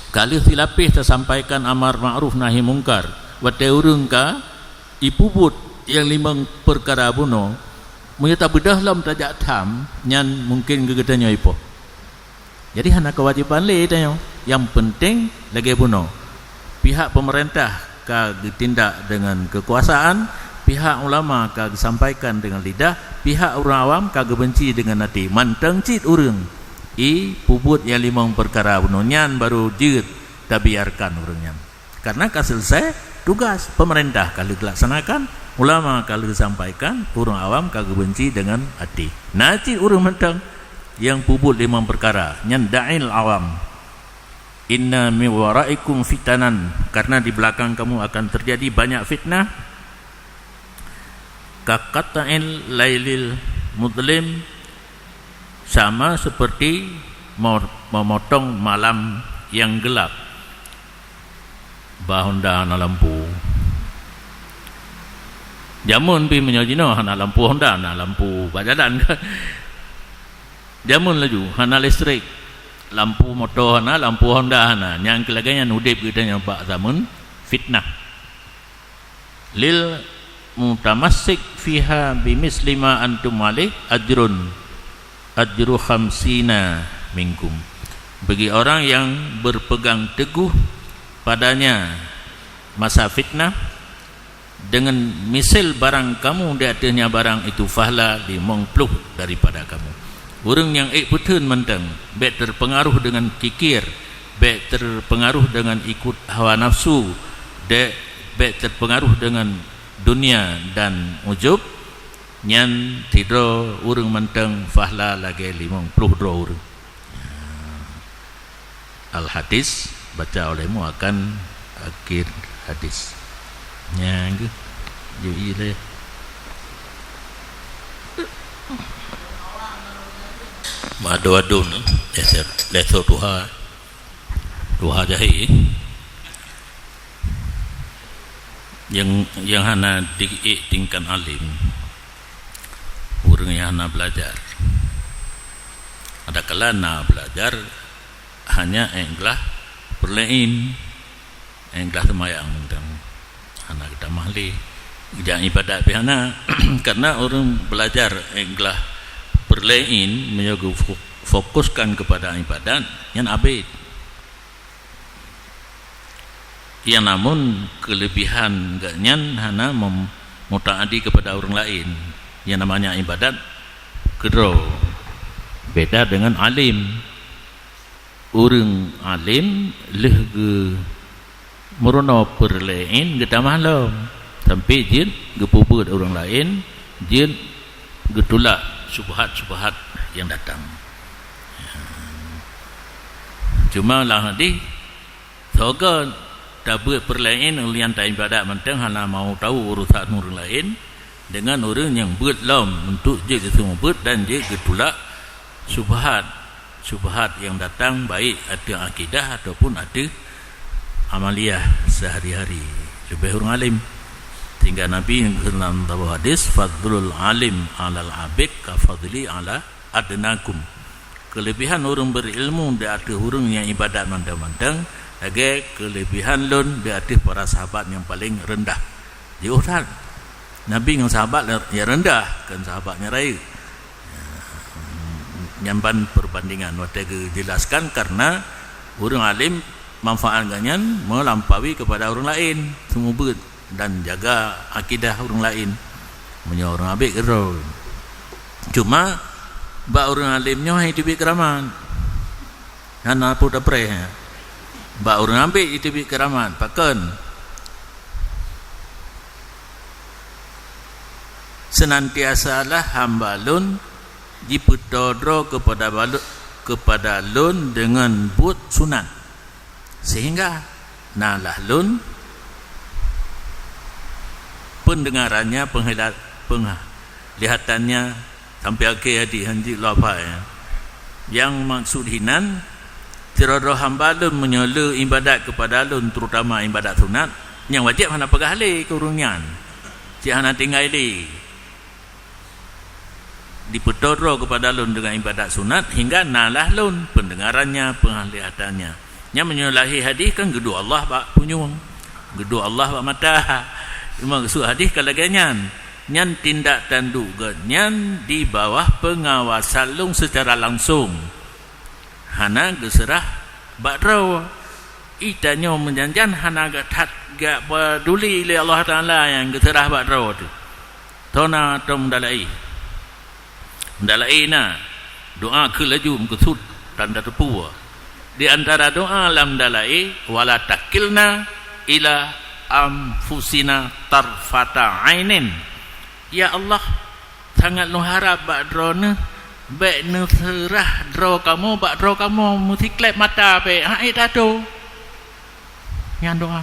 ka lheueh silapéh tasampaikan amar ma'ruf nahi mungkar, watée ureuëng ka jipeubuet nyang limong peukara bunoe, meunyoe tabeudoh lom tajak tham, nyan mungken keu geutanyoe ipoh. Jadi hana keuwajéban lé tanyoe. Nyang peunteng lagée bunoe, pihak peumeurintah ka geutindak deungon keukuasaan, pihak ulama ka geusampaikan deungon lidah, pihak ureuëng awam ka geubeunci deungon até. Mantong cit ureuëng jipeubuet nyang limong peukara bunoe, nyan barô jeuet tabiarkan ureuëng nyan. Karena ka seuleusai tugas, peumeurintah ka lheueh laksanakan, ulama ka lheueh sampaikan, ureuëng awam ka geubeunci deungon até. Na cit ureuëng mantong nyang peubuet limong peukara, nyan da'anil awam. Inna min waraikum fitanan, karena di belakang kamu akan terjadi banyak fitnah. Kaqata'il lailil mudlim, sama seperti mo-, memotong malam yang gelap. Bah honda hana lampu. Jameun pih meunyoe jinoe hana lampu honda, na lampu bak jalan kan. Jameun laju hana listrik, lampu moto hana, lampu honda hana. Nyang keu lagée nyan udeb geutanyoe bak zameun fitnah. Lil mutamassik fiha bimisli ma antum alaih ajrun, ajru khamsina minkum. Bagi orang yang berpegang teguh padanya masa fitnah, dengan misal barang kamu di atasnya barang itu, fahla limong ploh daripada kamu. Ureuëng nyang ék peutheun mantong, bék terpengaruh dengan kikir, bék terpengaruh dengan ikut hawa nafsu, dek bék terpengaruh dengan dunia dan ujub, nyan sidroe ureuëng mantong fahla lagée limong ploh droe ureuëng. Al-hadis, baca olehmu akan akhir hadis. Nyang geuh, jui lé. Mado adun, leso, leso tuha, tuha jahi. Yang, yang hana diék tingkat alim, ureuëng nyang hana belajar. Adakala na belajar, hanya ék glah peureulee, ék glah seumayang mantong, hana geutamah lé. Jak ibadat pih hana, karena ureuëng belajar ék glah peureulee, meunyoe geufo-, fokuskan kepada ibadat, nyan abét. Ya namun keulebihan geuh nyan hana mem-, mutaadi kepada ureuëng laén. Yang namanya ibadat keudroe. Beda dengan alim. Ureuëng alim lheueh geu-, meurunoe peureulee geutamah lom, sampai jeuet geupeubuet ureuëng laén, jeuet geutulak syubhat-syubhat nyang datang. Cuma lam hadis, soe geuh tabeuet peureulee, ulôn nyang taibadat mantong hana mau tahu urusan ureuëng laén, dengan ureuëng nyang beuet lom untuk jeuet geuseumeubeuet dan jeuet geutulak syubhat. Syubhat nyang datang baik ateueh akidah ataupun ateueh amaliah sehari-hari. Leubeh ureuëng alim. Sehingga Nabi dalam saboh hadis, "Fadlul alim alal abid ka fadli ala adnakum." Keulebihan ureuëng beurilmu di ateueh ureuëng nyang ibadat mantong-mantong, lagée keulebihan lôn di ateueh para sahabat nyang paleng reundah. Jiôh that. Nabi ngon sahabat nyang reundah, kon sahabat nyang rayeuk. Nyan ban peubandingan watée geujelaskan, karena ureuëng alim manfaat geuh nyan meulampaui kepada ureuëng laén, seumeubeuet dan jaga akidah ureuëng laén. Meunyoe ureuëng abét keudroe. Cuma Bak ureuëng alim nyoe hai teubiet keuramat. Hana peue tapreh. Bak ureuëng ambek teubiet keuramat. Pakon? Seunantiasalah hamba lôn jipeutoe droe keupada balot, keupada lôn deungon buet sunat, seuhingga na lah lôn peundeungarannya, peunghila-, peunglihatannya, sampai akhé hadis hanjeuet lôn hafai. Nyang maksud hinan, sidroe-droe hamba lôn meunyoe le iébadat keupada lôn, terutama iébadat sunat, nyang wajéb hana peugah lé keu ureuëng nyan, cit hana tinggai lé. Dipeutoe droe keupada lôn deungon iébadat sunat, hingga na lah lôn peundeungarannya, peunglihatannya. Nyan meunyoe lahé hadis kan geuduek Allah bak punyueng, geuduek Allah bak mata. Teuma geusut hadis ka lagée nyan. Nyan tindak tanduk geuh nyan di bawah peungawasan lôn seucara langsong. Hana geuseurah bak droe. Ih, tanyoe meujan-jan hana geuh that geupeuduli lé Allah Taala nyang geuseurah bak droe teuh. Toh na tom dalai. Dalai na, doa keu laju meukeusut tanda teupeu. Di antara doa lam dalai, "Wala takilna ila anfusina tarfata ainin." Ya Allah, sangat lôn harab bak Droeneuh, bék neuseurah droe kamoe bak droe kamoe meusikleb mata bék, han ék tato. Nyan doa.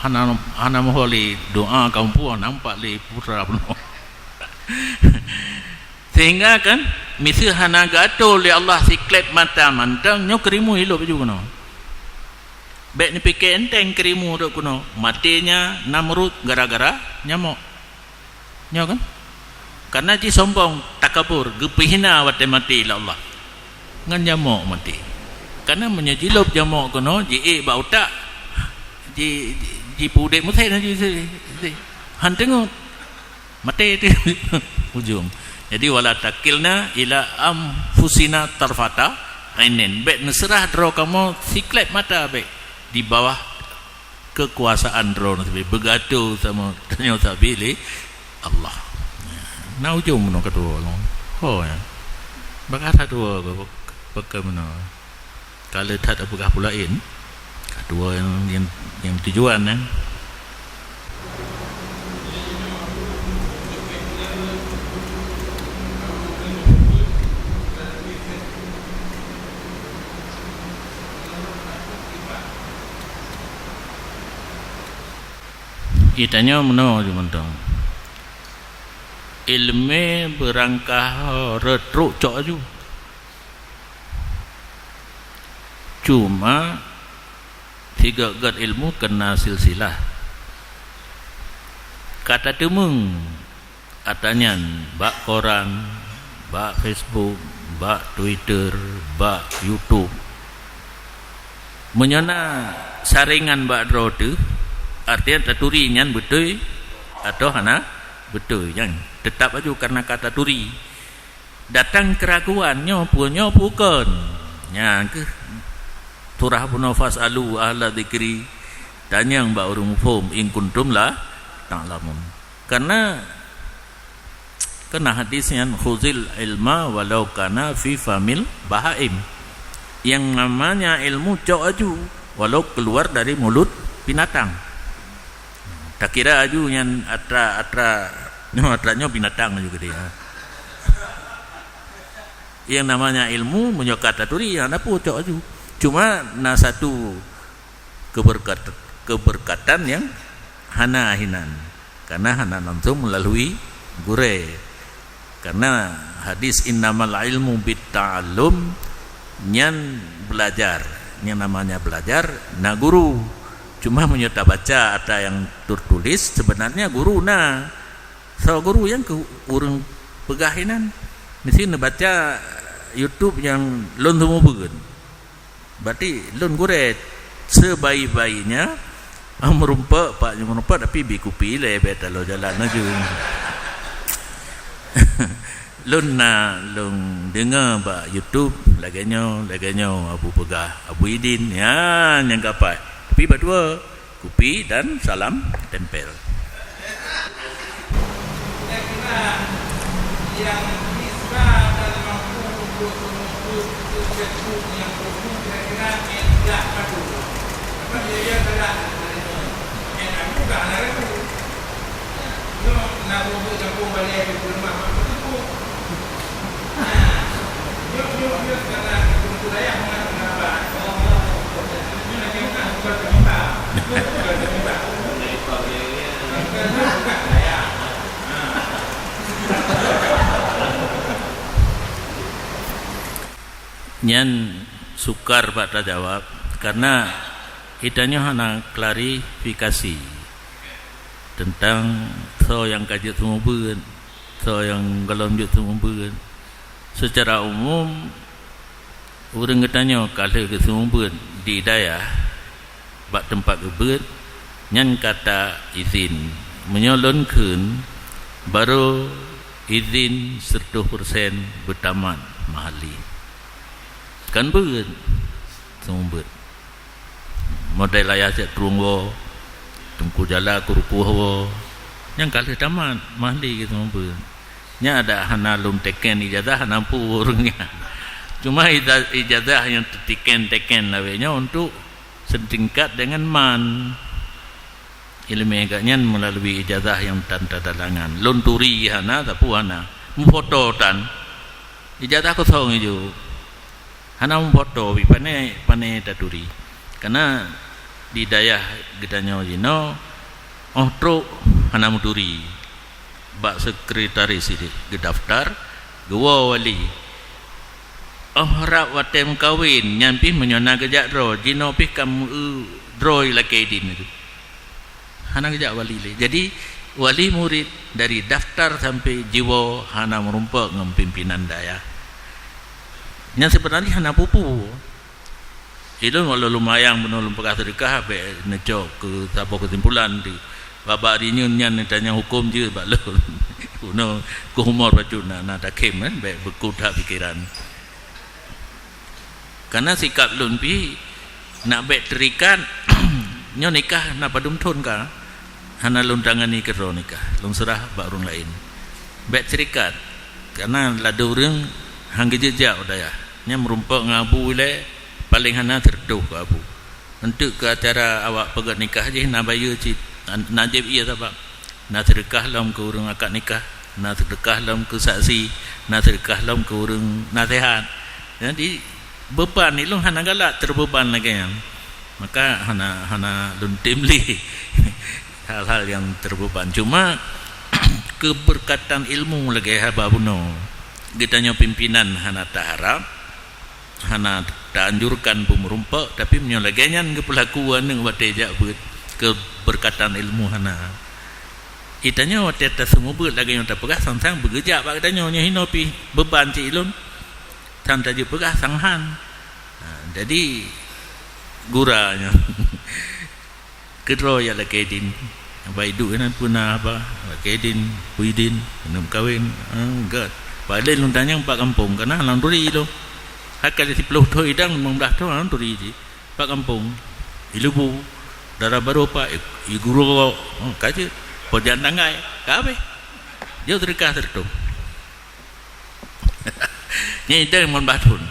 Hana, hana meuhôi lé doa kamoe puih nampak lé putra bunoe. Sehingga kan, miseue hana geuato lé Allah sikleb mata mantong, nyoe keurimu ilop laju keunoe. Bék neupike enteng keurimu rot keunoe, maténya Namrud gara-gara nyamok. Nyoe kan? Karena jisombong, takabur, geupeuhina watée maté lé Allah. Ngon nyamok maté. Karena meunyoe jilop nyamok keunoe, jiék bak utak, ji, ji, jipeudeh musén laju, han teungeut. Maté teuh ujong. Jadi, "Wala takilna ila anfusina tarfata ainin." Bék neuseurah droe kamoe sikleb mata bék di bawah keukuasaan Droeneuh sabe, beugato sama tanyoe sabe lé Allah. Na ujong meunoe ka tuwoe lom. Ho ya. Bak ka tuwoe ke, ke meunoe. Ka le that peugah peue laén. Ka tuwoe nyang, nyang, nyang tujuan nyan. Geutanyoe meunoe ju mantong. Iéleumé beurangkaho rot trok cok aju. Cuma, sigot-got ilmu keuna silsilah. Ka tateumeung atra nyan bak koran, bak Facebook, bak Twitter, bak YouTube. Meunyoe na saréngan bak droe teuh, artinya taturi nyan beutôi atawa hana beutôi, nyan teutab aju karena ka taturi. Datang keuraguan, nyoe peue, nyoe peue kon. Nyan keuh surah bunoe, "Fas'alu ahla dzikri", tanyong bak ureuëng muphom, "in kuntum la ta'lamun." Karena, karena hadis nyan, "Khuzil ilma walau kana fi famil bahaim." Yang namanya ilmu cok aju, walau keluar dari mulut binatang. Takira aju nyan atra, atra, nyoe atra nyoe binatang aju geude, ha. Yang namanya ilmu, meunyoe ka taturi, hana peue cok aju. Cuma na satu keberkat-, keberkatan yang hana hinan, karena hana langsung melalui gurée. Karena hadis, "Innamal ilmu bit ta'allum", nyan belajar. Yang namanya belajar, na guru. Cuma meunyoe tabaca atra nyang tertulis, sebenarnya guru na. Soe guru nyang keu ureuëng peugah inan? Meusti neubaca YouTube nyang lôn seumeubeuet. Berarti lôn gurée sebaik-baiknya, ah, meurumpok, pak nyoe meurumpok, tapi bi kupi lé, bék taloe jalan laju. Lôn na lôn deungoe bak YouTube, lagée nyoe, lagée nyoe, Abu peugah, Abu Idin, nyan nyang kapai. Tapi bak dua, kupi dan salam tempel. Nyang bisa dan mampu untuk menuntut ilmu nyang khusyuk kira-kira N dah padu. Apa dia, dia salah? N aku tak ada tu. Nyoe na bubuet gampông balée di rumah mak teungku. Nyoe, nyoe, nyoe karena teungku dayah mangat meuraba. Nyoe lagèe meunan bukan penyembah. Bukan penyembah. Bukan penyembah. Nyan sukar bak tajawab, karena geutanyoe hana klarifikasi teuntang soe nyang ka jeuet seumeubeuet, soe nyang gohlom jeuet seumeubeuet. Seucara umum, ureuëng geutanyoe ka lheueh geuseumeubeuet di dayah, bak teumpat geubeuet, nyan ka ta izin. Meunyoe lôn kheun, barô izin seratus persen beutamat mahali. Kan beuet seumeubeuet. Model ayah cek trueng woe, teungku jala keurukoh woe, nyang ka lheueh tamat mahli geuseumeubeuet. Nyan adak hana lôn teken ijazah, hana peue ureuëng nyan. Cuma ija-, ijazah nyang teuteken-teken lawét nyoe untuk setingkat dengan man. Ileumèe geuh nyan meulalu ijazah nyang tan tanda tangan. Lôn turi hana, sapeue hana. Meufoto tan. Ijazah kosong ijok. Hana meufoto, pi pane, pane taturi. Karena di dayah geutanyoe jinoe, óh trok hana meuturi. Bak sekretaris ideh geudaftar, geuwoe wali. Óh rab watèe meukawen, nyan pih meunyoe na geujak droe, jinoe pih ka meu-eu droe lakèe idin. Hana geujak wali lé. Jadi, wali murit dari daftar sampai jiwoe hana meurumpok ngon pimpinan dayah. Nyan seubeunajih hana peue-peue. Ilôn walau lumayan bunoe lôn peugah seudeukah, bèk neucok keu saboh keusimpulan di babah di nyan, nyan neutanyong huköm jeuet bak lôn. Bunoe keu umur bacut na, na takhem kan, bèk beukut that pikeran. Karena sikap lôn pih nak bèk teurikat, nyoe nikah na padum thon ka, hana lôn tangani keudroe nikah, lôn seurah bak ureuëng laén. Bèk teurikat, karena ladôm ureuëng han geujeuet jak u dayah. Nyan meurumpok ngon abu ilèe, paleng hana sireutoh keu abu. Eunteuk keu acara awak peugèt nikah jih na bayeue cit, na jieb ié sabab. Na seudeukah lom keu ureuëng akad nikah, na seudeukah lom keu saksi, na seudeukah lom keu ureuëng naseuhat. Jadi, beuban ilôn hana galak teubeuban lagèe nyan. Maka hana, hana lôn tem lé hal-hal nyang teubeuban. Cuma, keubeurkatan ilmu lagèe haba bunoe, geutanyoe pimpinan hana taharab, hana taanjurkan beumeurumpok, tapi meunyoe lagèe nyan geupeulaku aneuëk watèe jak beuet, keubeurkatan ilmu hana. Geutanyoe watèe taseumeubeuet lagèe nyoe tapeugah sang-sang beugeujak bak geutanyoe, nyoe hinoe pih beuban cit ilôn, sang tajeuet peugah sang han. Ha, jadi gura nyoe. Keudroe jak lakèe idin. Baik duek inan peuna haba, lakèe idin, peue idin, keuneuk meukawen, ah, gèt. Padahai lôn tanyong bak gampông, kana hana lôn turi ilôn. Hai ka lheueh siplôh thon idang, limong blaih thon hana lôn turi jih. Bak gampông, ileubô, dara barô pat, i, iguru, oh, ka jeuet. Pojan tanggai, ka habéh. Jeuet seudeukah sireutoh. Nyan idang limong blaih thon.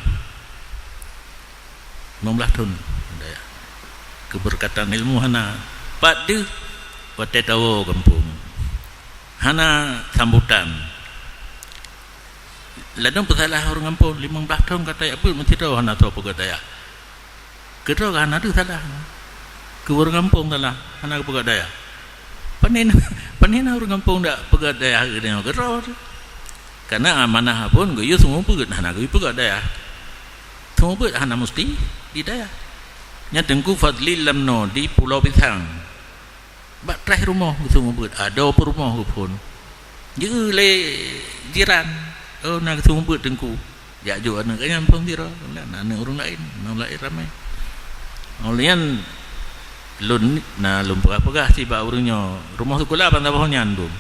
Limong blaih thon. Keubeurkatan ilmu hana. Pat deuh watèe tawoe gampông. Hana sambutan. Ladôm peusalah ureuëng gampông, limong blaih thon ka tajak beuet meusidroe hana soe peugah dayah. Keudroe ka hana deuh salah. Keu ureuëng gampông salah, hana geupeugah dayah. Pane na, pane na ureuëng gampông dak peugah dayah geutanyoe keudroe teuh. Karena amanah phon geuyue seumeubeuet, hana geuyue peugah dayah. Seumeubeuet hana musti di dayah. Nyan Teungku Fadli lam noe di Pulo Pisang. Bak traih rumoh geuseumeubeuet, adoe peurumoh geuphon. Jeu lé jiran, "Oh, na geuseumeubeuet Teungku." Jak jok aneuëk geuh nyan phon sidroe, na aneuëk ureuëng laén, ureuëng laén ramé. Óh lheueh nyan lôn na lôn peugah-peugah cit bak ureuëng nyoe, rumoh sikula ban saboh nyan dum.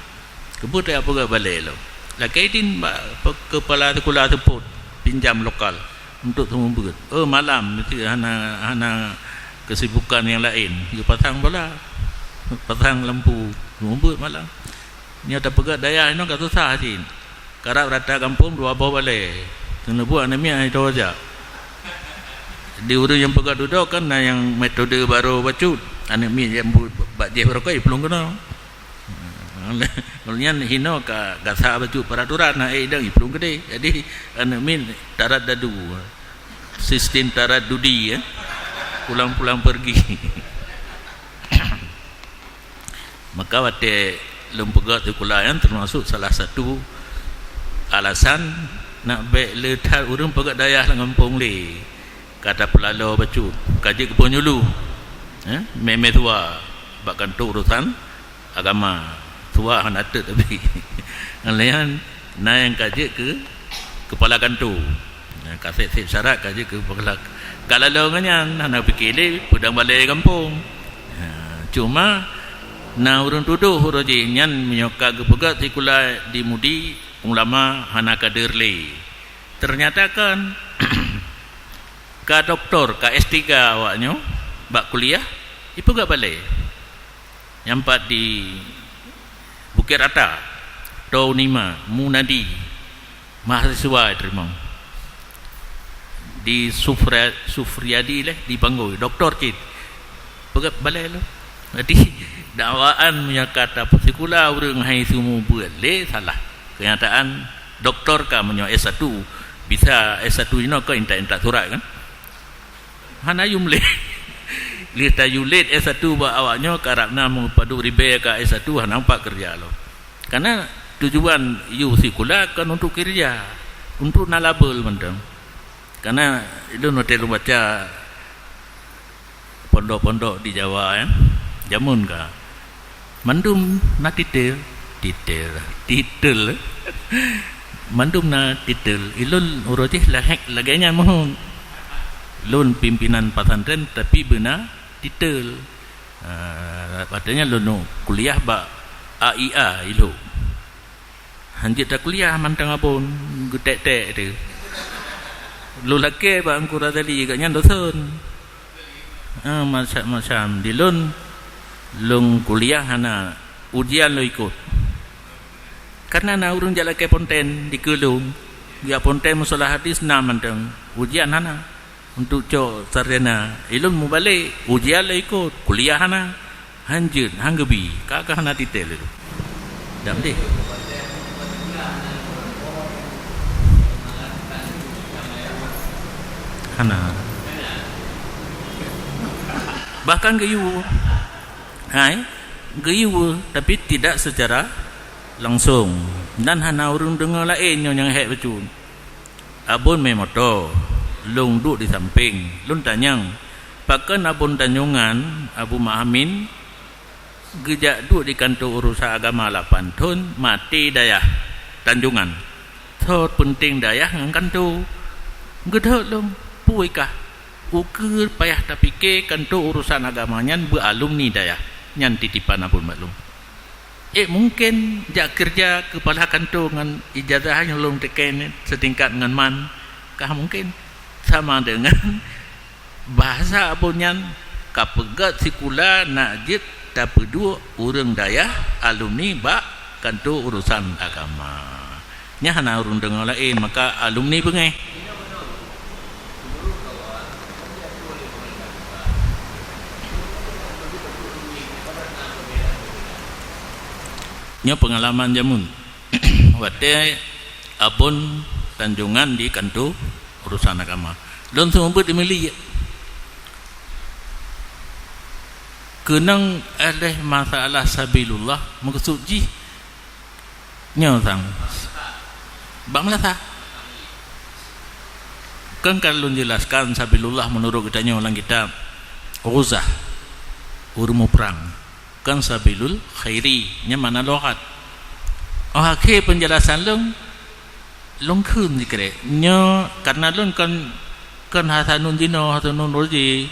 Keupeue tajak peugah balée lom. Lakée idin bak pe-, keupala sikula seupôt pinjam lokal. Untuk seumeubeuet. Oh, malam, meusti hana, hana kesibukan nyang laén. Geupasang bola. Pasang lampu. Seumeubeuet malam. Nyoe tapeugah dayah inoe ka susah cit. Karab rata gampông dua boh balè. Keuneuk buet aneuk miet hana jiteuka jak. Di ureuëng nyang peugah dudoe kan na nyang metode barô bacut. Aneuk miet nyang bu-, bak jih barokon jiplueng keunoe. Ngon nyan hinoe ka gasa bacut peraturan na ék idong jiplueng keudéh. Jadi aneuk miet taraddadu. Sistem taraddudi, ya. Pulang-pulang pergi. Maka watée lôn peugöt sikula nyan teumasok salah satu alasan nak bék le that ureuëng peugöt dayah lam gampông lé. Ka tapeulalo bacut, ka jeuet keu penyuluh, eh, mé-mé tuha bak kantô urusan agama. Tuha hana teuk tapi. Ngon lagée nyan na nyang ka jeuet keu keupala kantô. Nah, ka sép-sép syarat ka jeuet keu peugah. Ka lalo ngon nyan, hana pike lé peudong balè gampông. Ha, cuma na ureuëng tudoh uroe jih nyan meunyoe ka geupeugöt sikula di Mudi, ulama hana kader lé. Ternyata kan ka doktor, ka S tiga awaknyoe bak kuliah, jipeugöt balè. Nyang pat di Bukit Rata, Tau Nima, Munadi, mahasiswa teurimong. Di Sufra-, Sufriadi leh, di Banggui, doktor cit. Peugöt balè lom. Jadi, dakwaan meunyoe ka tapeusikula ureuëng hai sumu beuet lé salah. Kenyataan doktor ka meunyoe S satu, bisa S satu inoe ka intat-intat surat kan. Hana yum lé. Lheueh tayue lé S satu bak awaknyoe karab na meupadub ribée ka S satu hana pat keureuja lom. Karena tujuan yue sikula kon untuk keureuja, untuk na label mantong. Karena ulôn watée lôn baca pondok-pondok di Jawa, ya, jameun ka. Mandum na titel, titel, titel. Mandum na titel. Ulôn uroe jih lahé lagée nyan meuhon. Lôn pimpinan pesantren tapi beuna titel. Ah, artinya lôn kuliah bak A I A ilok. Hanjeuet takuliah mantong abon geutek-tek teuh. Lôn lakée bak Teungku Razali gobnyan dosen. Ah, macam-macam. Di lôn, lôn kuliah hana, ujian lôn ikot. Karena na ureuëng jak lakée ponten dikeue lôn. Jak ponten meusolah hadis na mantong. Ujian hana. Untuk cok sarjana, ilôn mubalek, ujian lé ikot, kuliah hana. Hanjeuet, han geubi, ka, ka hana titel ilôn. Dam deh. Hana. Bahkan geuyue. Hai, geuyue, tapi tidak secara langsung. Dan hana ureuëng deungoe laén nyoe nyang hék bacut. Abon mé moto, lôn duek di sampéng, lôn tanyong, "Pakon Abon Tanjongan, Abu Mahamin, geujak duek di kantô urusan agama lapan thon, maté dayah Tanjongan? Soe peunteng dayah ngon kantô?" Geudhôt lôn, "Peue kah? Ukeue payah tapike kantô urusan agama nyan beu alumni dayah, nyan titipan Abon bak lôn." Eh, mungken jak keureuja keupala kantô ngon ijazah nyang lôn teuken setingkat ngon man, ka mungken. Sama deungon bahasa Abon nyan ka peugöt sikula nak jeuet tapeuduek ureuëng dayah alumni bak kantô urusan agama. Nyan hana ureuëng deungoe laén, maka alumni beungéh. Nyoe peungalaman jameun. Watée Abon Tanjongan di kantô urusan agama. Lôn seumeubeuet di Meuli. Keunong lé masalah sabilullah, meukeusud jih nyoe sang. Bak meunasah. Kan ka lôn jelaskan sabilullah meunurot geutanyoe lam kitab Ghuzah, ureuëng muprang. Kan sabilul khairi, nyan makna lughat. Oh, akhé peunjelasan lôn, lôn kheun sikrek. Nyoe karena lôn kon, kon Hasanun jinoe, Hasanun roji,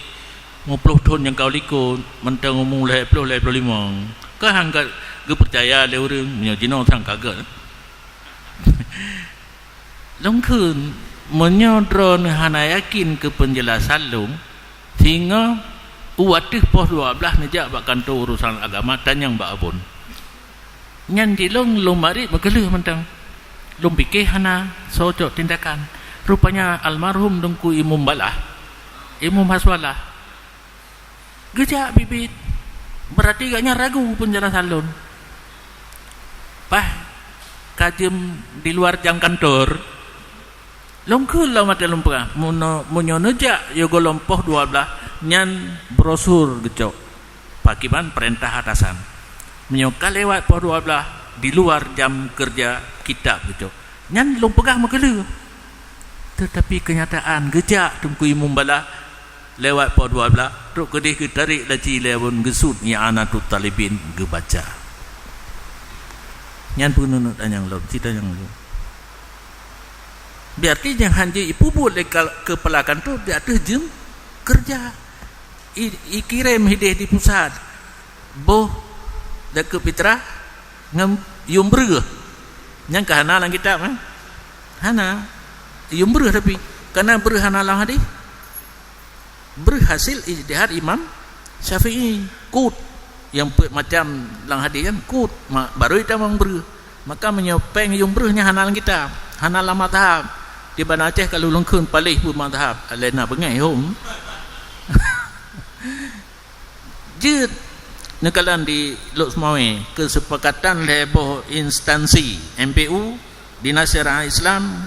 meuploh thon nyang ka likot, mantong umu lhée ploh, lhée ploh limong. Ka han ka geupeucaya lé ureuëng, meunyoe jinoe sang ka gét. Lôn kheun, meunyoe droeneuh hana yakin keu peunjelasan lôn, singoh u ateueh poh dua blaih neujak bak kantô urusan agama tanyong bak Abon. Nyan jih lôn, lôn marit meukeuleuh mantong. Lôn pike hana soe cok tindakan. Rupanya almarhum Teungku Imum Balah, Imum Haswalah, geujak biet-biet. Berarti gobnyan ragu peunjelasan lôn. Bah, ka jeuem di luar jam kantor, lôn kheun lom watée lôn peugah, "Meunyoe, meunyoe neujak yoh gohlom poh dua blaih, nyan brosur geucok, pakiban peurintah atasan. Meunyoe ka lewat poh dua blaih, di luar jam keureuja, kitab geucok." Nyan lôn peugah meukeuleuh. Teutapi keunyataan geujak Teungku Imum Balah lewat poh dua blaih, trok keudeh geutarek laci lé Abon, geusut I'anatut Talibin geubaca. Nyan peuneuneuk tanyong lom, cit tanyong lom. Berarti nyang hana jipeubuet lé kal-, keupala kantor di ateueh jeuem keureuja. I, ikirém hideh di pusat. Boh zakeuet fitrah ngon yuem breueh. Nyan ka hana lam kitab, eh? Hana. Yuem breueh tapi. Kana breueh hana lam hadis. Breueh hasil ijtihad Imam Syafi'i. Kut nyang peuet macam lam hadis nyan kut, ma-, barô jitamong breueh. Maka meunyoe péng yuem breueh nyan hana lam kitab, hana lam mazhab. Di Banda Aceh ka lheueh lôn kheun paléh peue mazhab, lé na beungéh hom. Jeuet neukalon di Lhokseumawe, keusepakatan lhée boh instansi, M P U, Dinas Syariah Islam,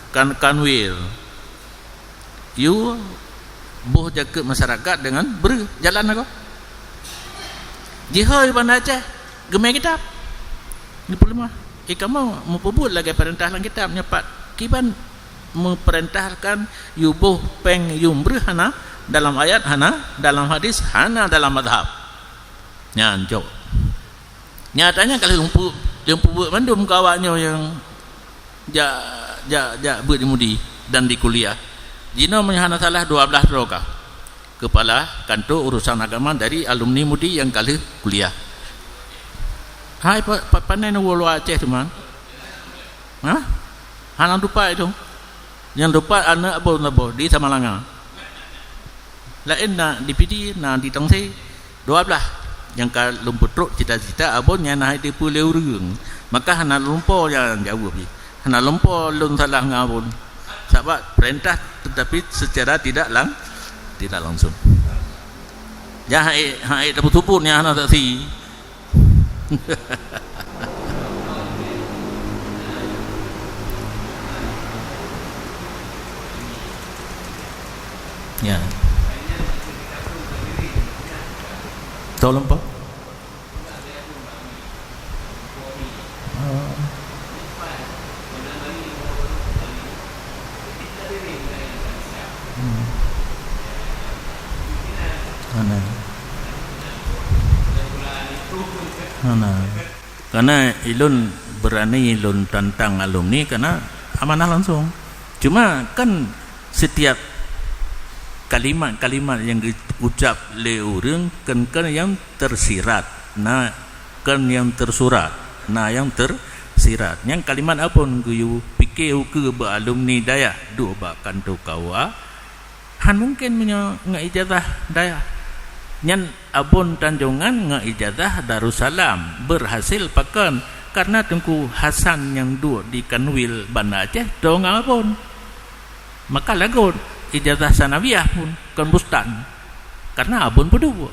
kan, Kanwil. Yue boh zakeuet masyarakat deungon breueh, jalan lagoe. Jihôi Banda Aceh geumé kitab. Neupeuleumah. Eh, kamoe meupeubuet lagée peurintah lam kitab nyoe pat. Kiban meupeurintahkan yue boh péng yuem breueh hana dalam ayat, hana dalam hadis, hana dalam mazhab. Nyan cok. Nyatanya ka lheueh lôn pu-, lôn peubuet mandum keu awaknyoe nyang jak, jak, jak beuet di MUDI dan di kuliah. Jinoe meunyoe hana salah dua blaih droe ka. Keupala kantor urusan agama dari alumni MUDI nyang ka lheueh kuliah. Hai, pa-, pa-, pane neuwoe luwa Aceh teuma? Hah? Hana tupat itu. Nyang tupat aneuk Abon saboh di Samalanga. Laén na di Pidie, na di Tongse. Dua blaih nyang ka lôn peutrok cita-cita Abon nyan hana jiteupeue lé ureuëng. Maka hana lôn po nyang jaweueb jih. Hana lôn po lôn salah ngon Abon. Sabab peurintah, tetapi secara tidak lang-, tidak langsung. Nyan hai, hai tapeusubuet nyan hana saksi. Ya. Tolong, Pak. Oh. Hmm. Hana. Hana. Karena ilôn berani ilôn tantang alumni karena amanah langsung. Cuma kan setiap kalimat-kalimat yang diucap lé ureuëng kan, kan yang tersirat, na kan yang tersurat, na yang tersirat. Nyang kalimat Abon geuyue pike ukeue bak alumni dayah duek bak kanto K U A, hana mungken meunyoe ngon ijazah dayah. Nyan Abon Tanjongan ngon ijazah Darussalam berhasil pakon karena Teungku Hasan nyang duek di Kanwil Banda Aceh toe ngon Abon. Maka lagot ijazah sanawiyah pun kon bustan karena Abon peuduek.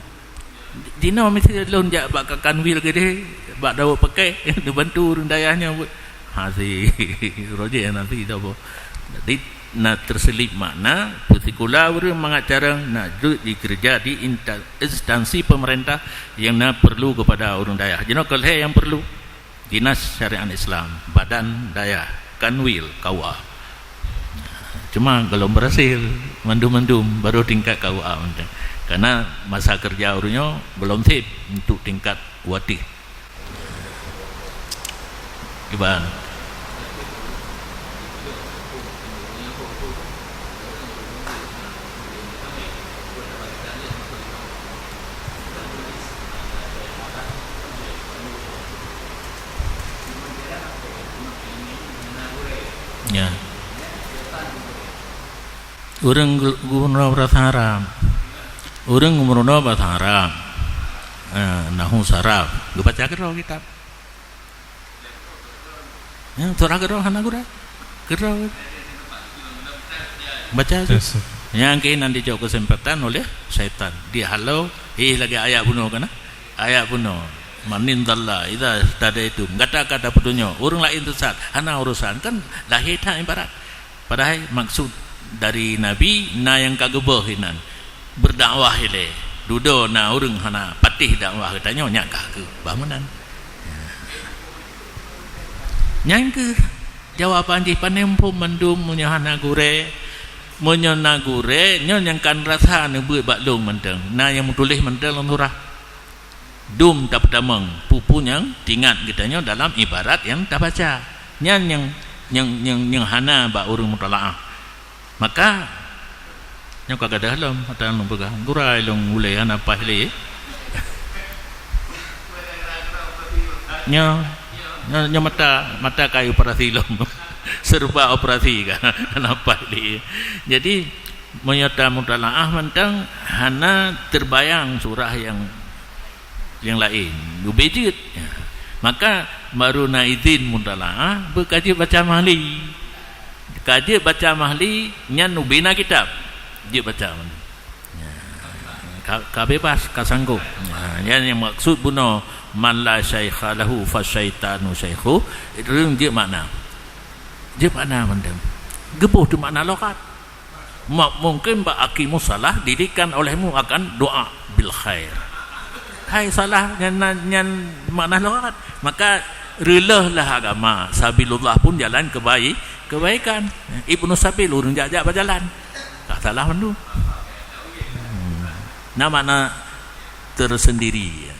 Jinoe miseue lôn jak bak Kakan Wil keudeh, bak Daweuek Pakek, neubantu ureuëng dayah nyoe buet. Ha, si Roger na si saboh. Jadi, na teuselip makna, peusikula ureuëng mangat carông na jeuet jikeureuja di inta-, instansi pemerintah nyang na perlu kepada ureuëng dayah. Jinoe keu lhée nyang perlu. Dinas Syariat Islam, Badan Dayah, Kanwil, K U A. Cuma golom berhasil, mandum-mandum baru tingkat K U A mantong. Karena masa kerja ureuëng nyoe belum sip untuk tingkat watih. Iban. Ya. Ureuëng gu-, geumeureunoe bahasa Arab. Ureuëng geumeureunoe bahasa Arab. Eh, nahu saraf. Geubaca keudroe kitab. Ya, surah keudroe hana gurée. Keudroe. Baca tu. Yes, sir. Nyang keunan dijok keuseumpatan oleh syaitan. Dihalo, ih, lagée ayat bunoe kana. Ayat bunoe. "Man dhalla idza ihtadaitum." Gata ka tapeutunyok, ureuëng laén sesat, hana urusan. Kan lahé that ibarat. Padahai maksud dari Nabi na nyang ka geubôh inan. Berdakwah ilée. Dudoe na ureuëng hana patéh dakwah geutanyoe, nyak ka keu bah meunan. Nyang keu jawaban jih, pane muphom mandum meunyoe hana gurée. Meunyoe na gurée, nyoe nyang kan rasa neubeuet bak lôn mantong. Na nyang meutuléh mantong lam surah. Dum tapeutamong peue-peue nyang teuingat geutanyoe dalam ibarat nyang tabaca. Nyan nyang, nyang, nyang, nyang hana bak ureuëng mutalaah. Maka, nyoe ka gadôh lom, ata lôn peugah, gurée lôn ulée hana paih lé. Nyoe, nyoe, nyoe mata, mata ka operasi lom. Serba operasi ka, hana paih lé. Jadi, meunyoe tamutalaah mantong, hana teubayang surah nyang nyang laén, ubé jeuet. Maka, baru na idhin mutalaah, beuka jeuet baca Mahli. Ka jeuet baca Mahli, nyan ubé na kitab. Jeuet baca. Ka, ka bebas, ka sanggob. Ha, nyan nyang maksud bunoe, "Man la syaikha lahu fa syaitanu syaikhu." Ureuëng jeuet makna. Jeuet makna mantong. Geuboh tu makna lughat. Ma-, mungkin bak aqimus shalah didikan olehmu akan doa bil khair. Hai salah nyan, nyan, nyan makna lughat. Maka reuloh lah agama, sabilullah pun jalan kebai-, kebaikan. Ibnu sabil ureuëng jak-jak bajalan. Tak salah mandum. Hmm. Na makna tersendiri.